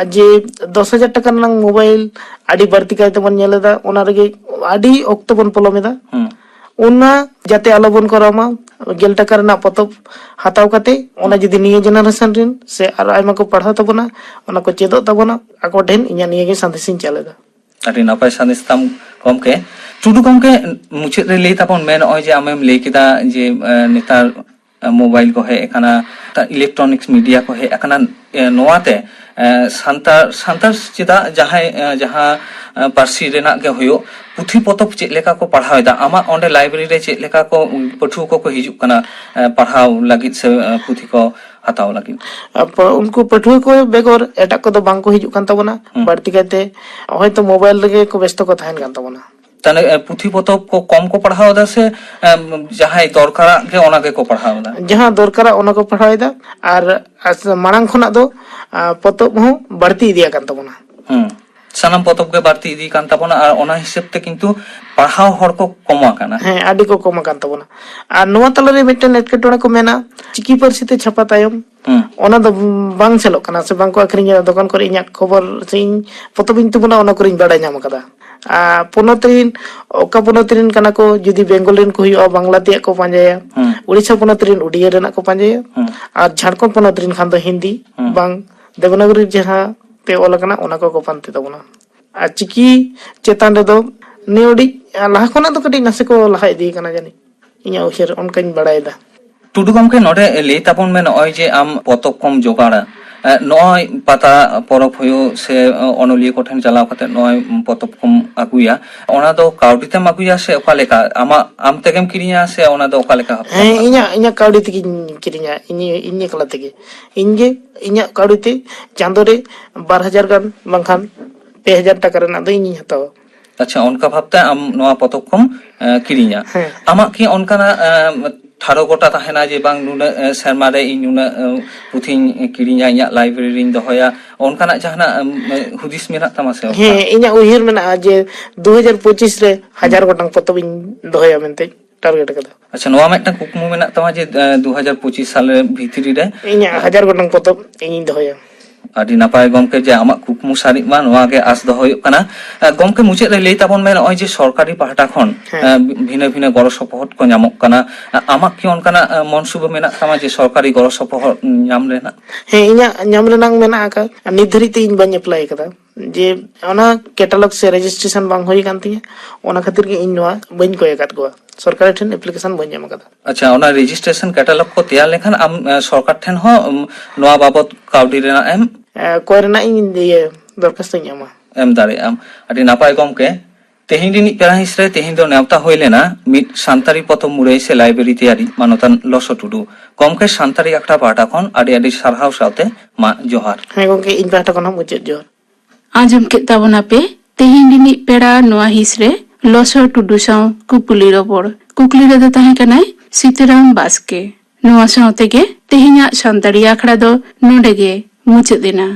ᱡᱮ ᱫᱚᱥ ᱦᱟᱡᱟᱨ ᱴᱟᱠᱟ ᱨᱮᱱᱟᱜ ᱢᱳᱵᱟᱭᱤᱞ ᱟᱹᱰᱤ ᱵᱟᱹᱲᱛᱤ ᱠᱟᱭ ᱛᱮᱵᱚᱱ ᱧᱮᱞ ᱮᱫᱟ, ᱚᱱᱟ ᱨᱮᱜᱮ ᱟᱹᱰᱤ ᱚᱠᱛᱚ ᱵᱚᱱ ᱯᱚᱞᱚᱢ ᱮᱫᱟ᱾ ᱦᱩᱸ᱾ ᱚᱱᱟ ᱡᱟᱛᱮ ᱟᱞᱚᱵᱚᱱ ᱠᱚᱨᱟᱣ ᱢᱟ, ᱜᱮᱞ ᱴᱟᱠᱟ ᱨᱮᱱᱟᱜ ᱯᱚᱛᱚᱵ ᱦᱟᱛᱟᱣ ᱠᱟᱛᱮ, ᱚᱱᱟ ᱦᱩᱸ᱾ ᱡᱩᱫᱤ ᱱᱤᱭᱟᱹ ᱡᱮᱱᱟᱨᱮᱥᱚᱱ ᱨᱮᱱ ᱥᱮ ᱟᱨᱚ ᱟᱭᱢᱟ ᱠᱚ ᱯᱟᱲᱦᱟᱣ ᱛᱟᱵᱚᱱᱟ, ᱚᱱᱟ ᱠᱚ ᱪᱮᱫᱚᱜ ᱛᱟᱵᱚᱱᱟ, ᱟᱠᱚ ᱴᱷᱮᱱ ᱤᱧᱟᱹᱜ ᱱᱤᱭᱟᱹ ᱜᱮ ᱥᱟᱸᱫᱮᱥ ᱤᱧ ᱪᱟᱞ ᱮᱫᱟ᱾ ᱟᱹᱰᱤ ᱱᱟᱯᱟᱭ ᱥᱟᱸᱫᱮᱥ ᱛᱟᱢ ᱜᱚᱢᱠᱮ᱾ ᱴᱩᱰᱩ ᱜᱚᱢᱠᱮ, ᱢᱩᱪᱟᱹᱫ ᱨᱮ ᱞᱟᱹᱭ ᱛᱟᱵᱚᱱ ᱢᱮ, ᱱᱚᱜᱼᱚᱭ ᱡᱮ ᱟᱢᱮᱢ ᱞᱟᱹᱭ ᱠᱮᱫᱟ ᱡᱮ, ᱮ, ᱱᱮᱛᱟᱨ ᱢᱳᱵᱟᱭᱤᱞ ᱠᱚ ᱦᱮᱡ ᱟᱠᱟᱱᱟ, ᱤᱞᱮᱠᱴᱨᱚᱱᱤᱠᱥ ᱢᱤᱰᱤᱭᱟ ᱠᱚ ᱦᱮᱡ ᱟᱠᱟᱱᱟ, ᱮ, ᱱᱚᱣᱟᱛᱮ, ᱮ, ᱥᱟᱱᱛᱟᱲ, ᱥᱟᱱᱛᱟᱲ ᱪᱮᱫᱟᱜ ᱡᱟᱦᱟᱸᱭ, ᱮ, ᱡᱟᱦᱟᱸ, ᱮ, ᱯᱟᱹᱨᱥᱤ ᱨᱮᱱᱟᱜ ᱜᱮ ᱦᱩᱭᱩᱜ, ᱯᱩᱛᱷᱤ ᱯᱚᱛᱚᱵ ᱪᱮᱫ ᱞᱮᱠᱟ ᱠᱚ ᱯᱟᱲᱦᱟᱣ ᱮᱫᱟ? ᱟᱢᱟᱜ ᱚᱸᱰᱮ ᱞᱟᱭᱵᱨᱮᱨᱤ ᱨᱮ ᱪᱮᱫ ᱞᱮᱠᱟ ᱠᱚ ᱯᱟᱹᱴᱷᱩᱣᱟᱹ ᱠᱚᱠᱚ ᱦᱤᱡᱩᱜ ᱠᱟᱱᱟ, ᱮ, ᱯᱟᱲᱦᱟᱣ ᱞᱟᱹᱜᱤᱫ ᱥᱮ, ᱮ, ᱯᱩᱛᱷᱤ ᱠᱚ ᱦᱟᱛᱟᱣ ᱞᱟᱹᱜᱤᱫ? ᱟᱨ ᱯᱟ-, ᱩᱱᱠᱩ ᱯᱟᱹᱴᱷᱩᱣᱟᱹ ᱠᱚ ᱵᱮᱜᱚᱨ ᱮᱴᱟᱜ ᱠᱚᱫᱚ ᱵᱟᱝ ᱠᱚ ᱦᱤᱡᱩᱜ ᱠᱟᱱ ᱛᱟᱵᱚᱱᱟ᱾ ᱦᱩᱸ᱾ ᱵᱟᱹᱲᱛᱤ ᱠᱟᱭᱛᱮ ᱦᱚᱭᱛᱳ ᱢᱳᱵᱟᱭᱤᱞ ᱨᱮᱜᱮ ᱠᱚ ᱵᱮᱥᱛᱚ ᱠᱚ ᱛᱟᱦᱮᱱ ᱠᱟᱱ ᱛᱟᱵᱚᱱᱟ᱾ ᱛᱟᱦᱞᱮ, ᱮ, ᱯᱩᱛᱷᱤ ᱯᱚᱛᱚᱵ ᱠᱚ ᱠᱚᱢ ᱠᱚ ᱯᱟᱲᱦᱟᱣ ᱮᱫᱟ ᱥᱮ, ᱮᱢ, ᱡᱟᱦᱟᱸᱭ ᱫᱚᱨᱠᱟᱨᱟᱜ ᱜᱮ ᱚᱱᱟ ᱜᱮᱠᱚ ᱯᱟᱲᱦᱟᱣ ᱮᱫᱟ? ᱡᱟᱦᱟᱸ ᱫᱚᱨᱠᱟᱨᱟᱜ ᱚᱱᱟ ᱠᱚ ᱯᱟᱲᱦᱟᱣ ᱮᱫᱟ, ᱟᱨ ᱟᱥ-, ᱢᱟᱲᱟᱝ ᱠᱷᱚᱱᱟᱜ ᱫᱚ, ᱟ, ᱯᱚᱛᱚᱵ ᱦᱚᱸ ᱵᱟᱹᱲᱛᱤ ᱤᱫᱤ ᱟᱠᱟᱱ ᱛᱟᱵᱚᱱᱟ᱾ ᱦᱩᱸ᱾ ᱥᱟᱱᱟᱢ ᱯᱚᱛᱚᱵ ᱜᱮ ᱵᱟᱹᱲᱛᱤ ᱤᱫᱤ ᱟᱠᱟᱱ ᱛᱟᱵᱚᱱᱟ, ᱟᱨ ᱚᱱᱟ ᱦᱤᱥᱟᱹᱵ ᱛᱮ ᱠᱤᱱᱛᱩ ᱯᱟᱲᱦᱟᱣ ᱦᱚᱲ ᱠᱚ ᱠᱚᱢ ᱟᱠᱟᱱᱟ᱾ ᱦᱮᱸ, ᱟᱹᱰᱤ ᱠᱚ ᱠᱚᱢ ᱟᱠᱟᱱ ᱛᱟᱵᱚᱱᱟ᱾ ᱟᱨ ᱱᱚᱣᱟ ᱛᱟᱞᱟᱨᱮ ᱢᱤᱫᱴᱮᱱ ᱮᱴᱠᱮᱴᱚᱬᱮ ᱠᱚ ᱢᱮᱱᱟ, ᱪᱤᱠᱤ ᱯᱟᱹᱨᱥᱤ ᱛᱮ ᱪᱷᱟᱯᱟ ᱛᱟᱭᱚᱢ, ᱦᱩᱸ᱾ ᱚᱱᱟ ᱫᱚ ᱵᱟᱝ ᱥᱮᱞᱚᱜ ᱠᱟᱱᱟ ᱥᱮ ᱵᱟᱝ ᱠᱚ ᱟᱹᱠᱷᱨᱤᱧᱟ ᱫᱚᱠᱟᱱ ᱠᱚᱨᱮ᱾ ᱤᱧᱟᱹᱜ ᱠᱷᱚᱵᱚᱨ ᱥᱮ ᱤᱧ ᱯᱚᱛᱚᱵ ᱤᱧ ᱛᱩᱢᱟᱹᱞᱟ, ᱚᱱᱟ ᱠᱚᱨᱮᱧ ᱵᱟᱲᱟᱭ ᱧᱟᱢ ᱟᱠᱟᱫᱟ᱾ ᱟᱨ ᱯᱚᱱᱚᱛ ᱨᱤᱱ, ᱚᱠᱟ ᱯᱚᱱᱚᱛ ᱨᱤᱱ ᱠᱟᱱᱟ ᱠᱚ, ᱡᱩᱫᱤ ᱵᱮᱝᱜᱚᱞ ᱨᱤᱱ ᱠᱚ ᱦᱩᱭᱩᱜᱼᱟ, ᱵᱟᱝᱞᱟ ᱛᱮᱭᱟᱜ ᱠᱚ ᱯᱟᱸᱡᱟᱭᱟ, ᱦᱩᱸ᱾ ᱩᱲᱤᱥᱥᱟ ᱯᱚᱱᱚᱛ ᱨᱤᱱ ᱩᱰᱤᱭᱟ ᱨᱮᱱᱟᱜ ᱠᱚ ᱯᱟᱸᱡᱟᱭᱟ, ᱦᱩᱸ᱾ ᱟᱨ ᱡᱷᱟᱲᱠᱷᱚᱸᱰ ᱯᱚᱱᱚᱛ ᱨᱤᱱ ᱠᱷᱟᱱ ᱫᱚ ᱦᱤᱱᱫᱤ, ᱦᱩᱸ᱾ ᱵᱟᱝ ᱫᱮᱵᱽᱱᱟᱜᱚᱨᱤ ᱡᱟᱦᱟᱸ ᱛᱮ ᱚᱞ ᱟᱠᱟᱱᱟ, ᱚᱱᱟ ᱠᱚᱠᱚ ᱯᱟᱱᱛᱮ ᱛᱟᱵᱚᱱᱟ᱾ ᱟᱨ ᱪᱤᱠᱤ ᱪᱮᱛᱟᱱ ᱨᱮᱫᱚ ᱱᱤᱭᱟᱹ ᱟᱹᱰᱤ ᱞᱟᱦᱟ ᱠᱷᱚᱱᱟᱜ ᱫᱚ ᱠᱟᱹᱴᱤᱡ ᱱᱟᱥᱮ ᱠᱚ ᱞᱟᱦᱟ ᱤᱫᱤ ᱠᱟᱱᱟ ᱡᱟᱹᱱᱤᱡ, ᱤᱧᱟᱹᱜ ᱩᱭᱦᱟᱹᱨ ᱚᱱᱠᱟᱧ ᱵᱟᱲᱟᱭᱮᱫᱟ᱾ ᱴᱩᱰᱩ ᱜᱚᱢᱠᱮ, ᱱᱚᱰᱮ ᱞᱟᱹᱭ ᱛᱟᱵᱚᱱ ᱢᱮ, ᱱᱚᱜᱼᱚᱭ ᱡᱮ ᱟᱢ ᱯᱚᱛᱚᱵ ᱠᱚᱢ ᱡᱚᱜᱟᱲᱟ, ᱮ, ᱱᱚᱜᱼᱚᱭ ᱯᱟᱛᱟ ᱯᱚᱨᱚᱵᱽ ᱦᱩᱭᱩᱜ ᱥᱮ, ᱮ, ᱚᱱᱚᱞᱤᱭᱟᱹ ᱠᱚᱴᱷᱮᱱ ᱪᱟᱞᱟᱣ ᱠᱟᱛᱮ ᱱᱚᱜᱼᱚᱭ ᱯᱚᱛᱚᱵ ᱠᱚᱢ ᱟᱹᱜᱩᱭᱟ, ᱚᱱᱟ ᱫᱚ ᱠᱟᱹᱣᱰᱤ ᱛᱮᱢ ᱟᱹᱜᱩᱭᱟ ᱥᱮ ᱚᱠᱟ ᱞᱮᱠᱟ? ᱟᱢᱟᱜ, ᱟᱢ ᱛᱮᱜᱮᱢ ᱠᱤᱨᱤᱧᱟ ᱥᱮ ᱚᱱᱟ ᱫᱚ ᱚᱠᱟ ᱞᱮᱠᱟ ᱵᱷᱟᱵᱽ ᱛᱮ ᱦᱮᱸ, ᱟᱢᱟᱜ? ᱤᱧᱟᱹᱜ, ᱤᱧᱟᱹᱜ ᱠᱟᱹᱣᱰᱤ ᱛᱮᱜᱮᱧ ᱠᱤᱨᱤᱧᱟ, ᱤᱧ, ᱤᱧ ᱮᱠᱞᱟ ᱛᱮᱜᱮ᱾ ᱤᱧ ᱜᱮ ᱤᱧᱟᱹᱜ ᱠᱟᱹᱣᱰᱤ ᱛᱮ ᱪᱟᱸᱫᱳ ᱨᱮ ᱵᱟᱨ ᱦᱟᱡᱟᱨ ᱜᱟᱱ ᱵᱟᱝᱠᱷᱟᱱ ᱯᱮ ᱦᱟᱡᱟᱨ ᱴᱟᱠᱟ ᱨᱮᱱᱟᱜ ᱫᱚ ᱤᱧᱤᱧ ᱦᱟᱛᱟᱣᱟ᱾ ᱟᱪᱪᱷᱟ, ᱚᱱᱠᱟ ᱵᱷᱟᱵᱽᱛᱮ ᱟᱢ ᱱᱚᱣᱟ ᱯᱚᱛᱚᱵ ᱠᱚᱢ, ᱮ, ᱠᱤᱨᱤᱧᱟ᱾ ᱦᱮᱸ᱾ ᱟᱢᱟᱜ ᱠᱤ ᱚᱱᱠᱟᱱᱟᱜ, ᱮ, ᱴᱷᱟᱲᱚ ᱜᱚᱴᱟ ᱛᱟᱦᱮᱱᱟ ᱡᱮ ᱵᱟᱝ ᱱᱩᱱᱟᱹᱜ, ᱮ, ᱥᱮᱨᱢᱟ ᱨᱮ ᱤᱧ ᱱᱩᱱᱟᱹᱜ, ᱮ, ᱯᱩᱛᱷᱤᱧ ᱠᱤᱨᱤᱧᱟ, ᱤᱧᱟᱹᱜ ᱞᱟᱭᱵᱨᱮᱨᱤᱧ ᱫᱚᱦᱚᱭᱟ, ᱚᱱᱠᱟᱱᱟᱜ ᱡᱟᱦᱟᱱᱟᱜ, ᱮᱢ, ᱮ, ᱦᱩᱫᱤᱥ ᱢᱮᱱᱟᱜ ᱛᱟᱢᱟ ᱥᱮ ᱚᱱᱠᱟ? ᱦᱮᱸ, ᱤᱧᱟᱹᱜ ᱩᱭᱦᱟᱹᱨ ᱢᱮᱱᱟᱜᱼᱟ ᱡᱮ ᱫᱩ ᱦᱟᱡᱟᱨ ᱯᱚᱸᱪᱤᱥ ᱨᱮ ᱦᱟᱡᱟᱨ ᱜᱚᱴᱟᱝ ᱯᱚᱛᱚᱵ ᱤᱧ ᱫᱚᱦᱚᱭᱟ ᱢᱮᱱᱛᱮ ᱴᱟᱨᱜᱮᱴ ᱟᱠᱟᱫᱟ᱾ ᱟᱪᱪᱷᱟ, ᱱᱚᱣᱟ ᱢᱤᱫᱴᱟᱝ ᱠᱩᱠᱢᱩ ᱢᱮᱱᱟᱜ ᱛᱟᱢᱟ ᱡᱮ, ᱮ, ᱫᱩ ᱦᱟᱡᱟᱨ ᱯᱚᱸᱪᱤᱥ ᱥᱟᱞ ᱵᱷᱤᱛᱨᱤ ᱨᱮ? ᱤᱧᱟᱹᱜ ᱦᱟᱡᱟᱨ ᱜᱚᱴᱟᱝ ᱯᱚᱛᱚᱵ ᱤᱧᱤᱧ ᱫᱚᱦᱚᱭᱟ᱾ ᱟᱹᱰᱤ ᱱᱟᱯᱟᱭ ᱜᱚᱢᱠᱮ, ᱡᱮ ᱟᱢᱟᱜ ᱠᱩᱠᱢᱩ ᱥᱟᱹᱨᱤᱜ ᱢᱟ, ᱱᱚᱣᱟ ᱜᱮ ᱟᱸᱥ ᱫᱚᱦᱚ ᱦᱩᱭᱩᱜ ᱠᱟᱱᱟ᱾ ᱮ, ᱜᱚᱢᱠᱮ, ᱢᱩᱪᱟᱹᱫ ᱨᱮ ᱞᱟᱹᱭ ᱛᱟᱵᱚᱱ ᱢᱮ, ᱱᱚᱜᱼᱚᱭ ᱡᱮ ᱥᱚᱨᱠᱟᱨᱤ ᱯᱟᱦᱴᱟ ᱠᱷᱚᱱ, ᱦᱮᱸ᱾ ᱮ, ᱵᱷᱤᱱᱟᱹ ᱵᱷᱤᱱᱟᱹ ᱜᱚᱲᱚ ᱥᱚᱯᱚᱦᱚᱫ ᱠᱚ ᱧᱟᱢᱚᱜ ᱠᱟᱱᱟ, ᱮ, ᱟᱢᱟᱜ ᱠᱤ ᱚᱱᱠᱟᱱᱟᱜ, ᱮ, ᱢᱚᱱᱥᱩᱵᱟᱹ ᱢᱮᱱᱟᱜ ᱛᱟᱢᱟ ᱡᱮ ᱥᱚᱨᱠᱟᱨᱤ ᱜᱚᱲᱚ ᱥᱚᱯᱚᱦᱚᱫ ᱧᱟᱢ ᱨᱮᱱᱟᱜ? ᱦᱮᱸ, ᱤᱧᱟᱹᱜ ᱧᱟᱢ ᱨᱮᱱᱟᱜ ᱢᱮᱱᱟᱜ ᱟᱠᱟᱫ, ᱱᱤᱛ ᱫᱷᱟᱹᱨᱤᱡ ᱛᱮ ᱤᱧ ᱵᱟᱹᱧ ᱮᱯᱞᱟᱭ ᱟᱠᱟᱫᱟ᱾ ᱡᱮ ᱚᱱᱟ ᱠᱮᱴᱟᱞᱚᱜ ᱥᱮ ᱨᱮᱡᱤᱥᱴᱨᱮᱥᱚᱱ ᱵᱟᱝ ᱦᱩᱭ ᱟᱠᱟᱱ ᱛᱤᱧᱟᱹ, ᱚᱱᱟ ᱠᱷᱟᱹᱛᱤᱨ ᱜᱮ ᱤᱧ ᱱᱚᱣᱟ ᱵᱟᱹᱧ ᱠᱚᱭ ᱟᱠᱟᱫ ᱠᱚᱣᱟ, ᱥᱚᱨᱠᱟᱨ ᱴᱷᱮᱱ ᱮᱯᱞᱤᱠᱮᱥᱚᱱ ᱵᱟᱹᱧ ᱮᱢ ᱟᱠᱟᱫᱟ᱾ ᱟᱪᱪᱷᱟ, ᱚᱱᱟ ᱨᱮᱡᱤᱥᱴᱨᱮᱥᱚᱱ ᱠᱮᱴᱟᱞᱚᱜ ᱠᱚ ᱛᱮᱭᱟᱨ ᱞᱮᱠᱷᱟᱱ ᱟᱢ, ᱮ, ᱥᱚᱨᱠᱟᱨ ᱴᱷᱮᱱ ᱦᱚᱸ, ᱩᱢ, ᱱᱚᱣᱟ ᱵᱟᱵᱚᱛ ᱠᱟᱹᱣᱰᱤ ᱨᱮᱱᱟᱜ ᱮᱢ ᱮ, ᱠᱚᱭ ᱨᱮᱱᱟᱜ ᱤᱧ ᱤᱭᱟᱹ ᱫᱚᱨᱠᱷᱟᱥᱛᱚᱧ ᱮᱢᱟ᱾ ᱮᱢ ᱫᱟᱲᱮᱭᱟᱜᱼᱟᱢ᱾ ᱟᱹᱰᱤ ᱱᱟᱯᱟᱭ ᱜᱚᱢᱠᱮ, ᱛᱮᱦᱮᱧ ᱨᱤᱱᱤᱡ ᱯᱮᱲᱟ ᱦᱤᱸᱥ ᱨᱮ ᱛᱮᱦᱮᱧ ᱫᱚ ᱱᱮᱣᱛᱟ ᱦᱩᱭ ᱞᱮᱱᱟ ᱢᱤᱫ ᱥᱟᱱᱛᱟᱲᱤ ᱯᱚᱛᱚᱵ ᱢᱩᱨᱟᱹᱭ ᱥᱮ ᱞᱟᱭᱵᱨᱮᱨᱤ ᱛᱮᱭᱟᱨᱤ ᱢᱟᱱᱚᱛᱟᱱ ᱞᱚᱥᱚ ᱴᱩᱰᱩ᱾ ᱜᱚᱢᱠᱮ, ᱥᱟᱱᱛᱟᱲᱤ ᱟᱠᱷᱲᱟ ᱯᱟᱦᱴᱟ ᱠᱷᱚᱱ ᱟᱹᱰᱤ ᱟᱹᱰᱤ ᱥᱟᱨᱦᱟᱣ ᱥᱟᱶᱛᱮ ᱢᱟ ᱡᱚᱦᱟᱨ᱾ ᱦᱮᱸ ᱜᱚᱢᱠᱮ, ᱤᱧ ᱯᱟᱦᱴᱟ ᱠᱷᱚᱱ ᱦᱚᱸ ᱢᱩᱪᱟᱹᱫ ᱡᱚᱦᱟᱨ᱾ ᱟᱸᱡᱚᱢ ᱠᱮᱫ ᱛᱟᱵᱚᱱᱟᱯᱮ ᱛᱮᱦᱮᱧ ᱨᱤᱱᱤᱡ ᱯᱮᱲᱟ ᱱᱚᱣᱟ ᱦᱤᱸᱥ ᱨᱮ ᱞᱚᱥᱚ ᱴᱩᱰᱩ ᱥᱟᱶ ᱠᱩᱯᱩᱞᱤ ᱨᱚᱯᱚᱲ᱾ ᱠᱩᱠᱞᱤ ᱨᱮᱫᱚ ᱛᱟᱦᱮᱸ ᱠᱟᱱᱟᱭ ᱥᱤᱛᱟᱹᱨᱟᱢ ᱵᱟᱥᱠᱮ᱾ ᱱᱚᱣᱟ ᱥᱟᱶ ᱛᱮᱜᱮ ᱛᱮᱦᱮᱧᱟᱜ ᱥᱟᱱᱛᱟᱲᱤ ᱟᱠᱷᱲᱟ ᱫᱚ ᱱᱚᱰᱮ ᱜᱮ ᱢᱩᱪᱟᱹᱫ ᱮᱱᱟ᱾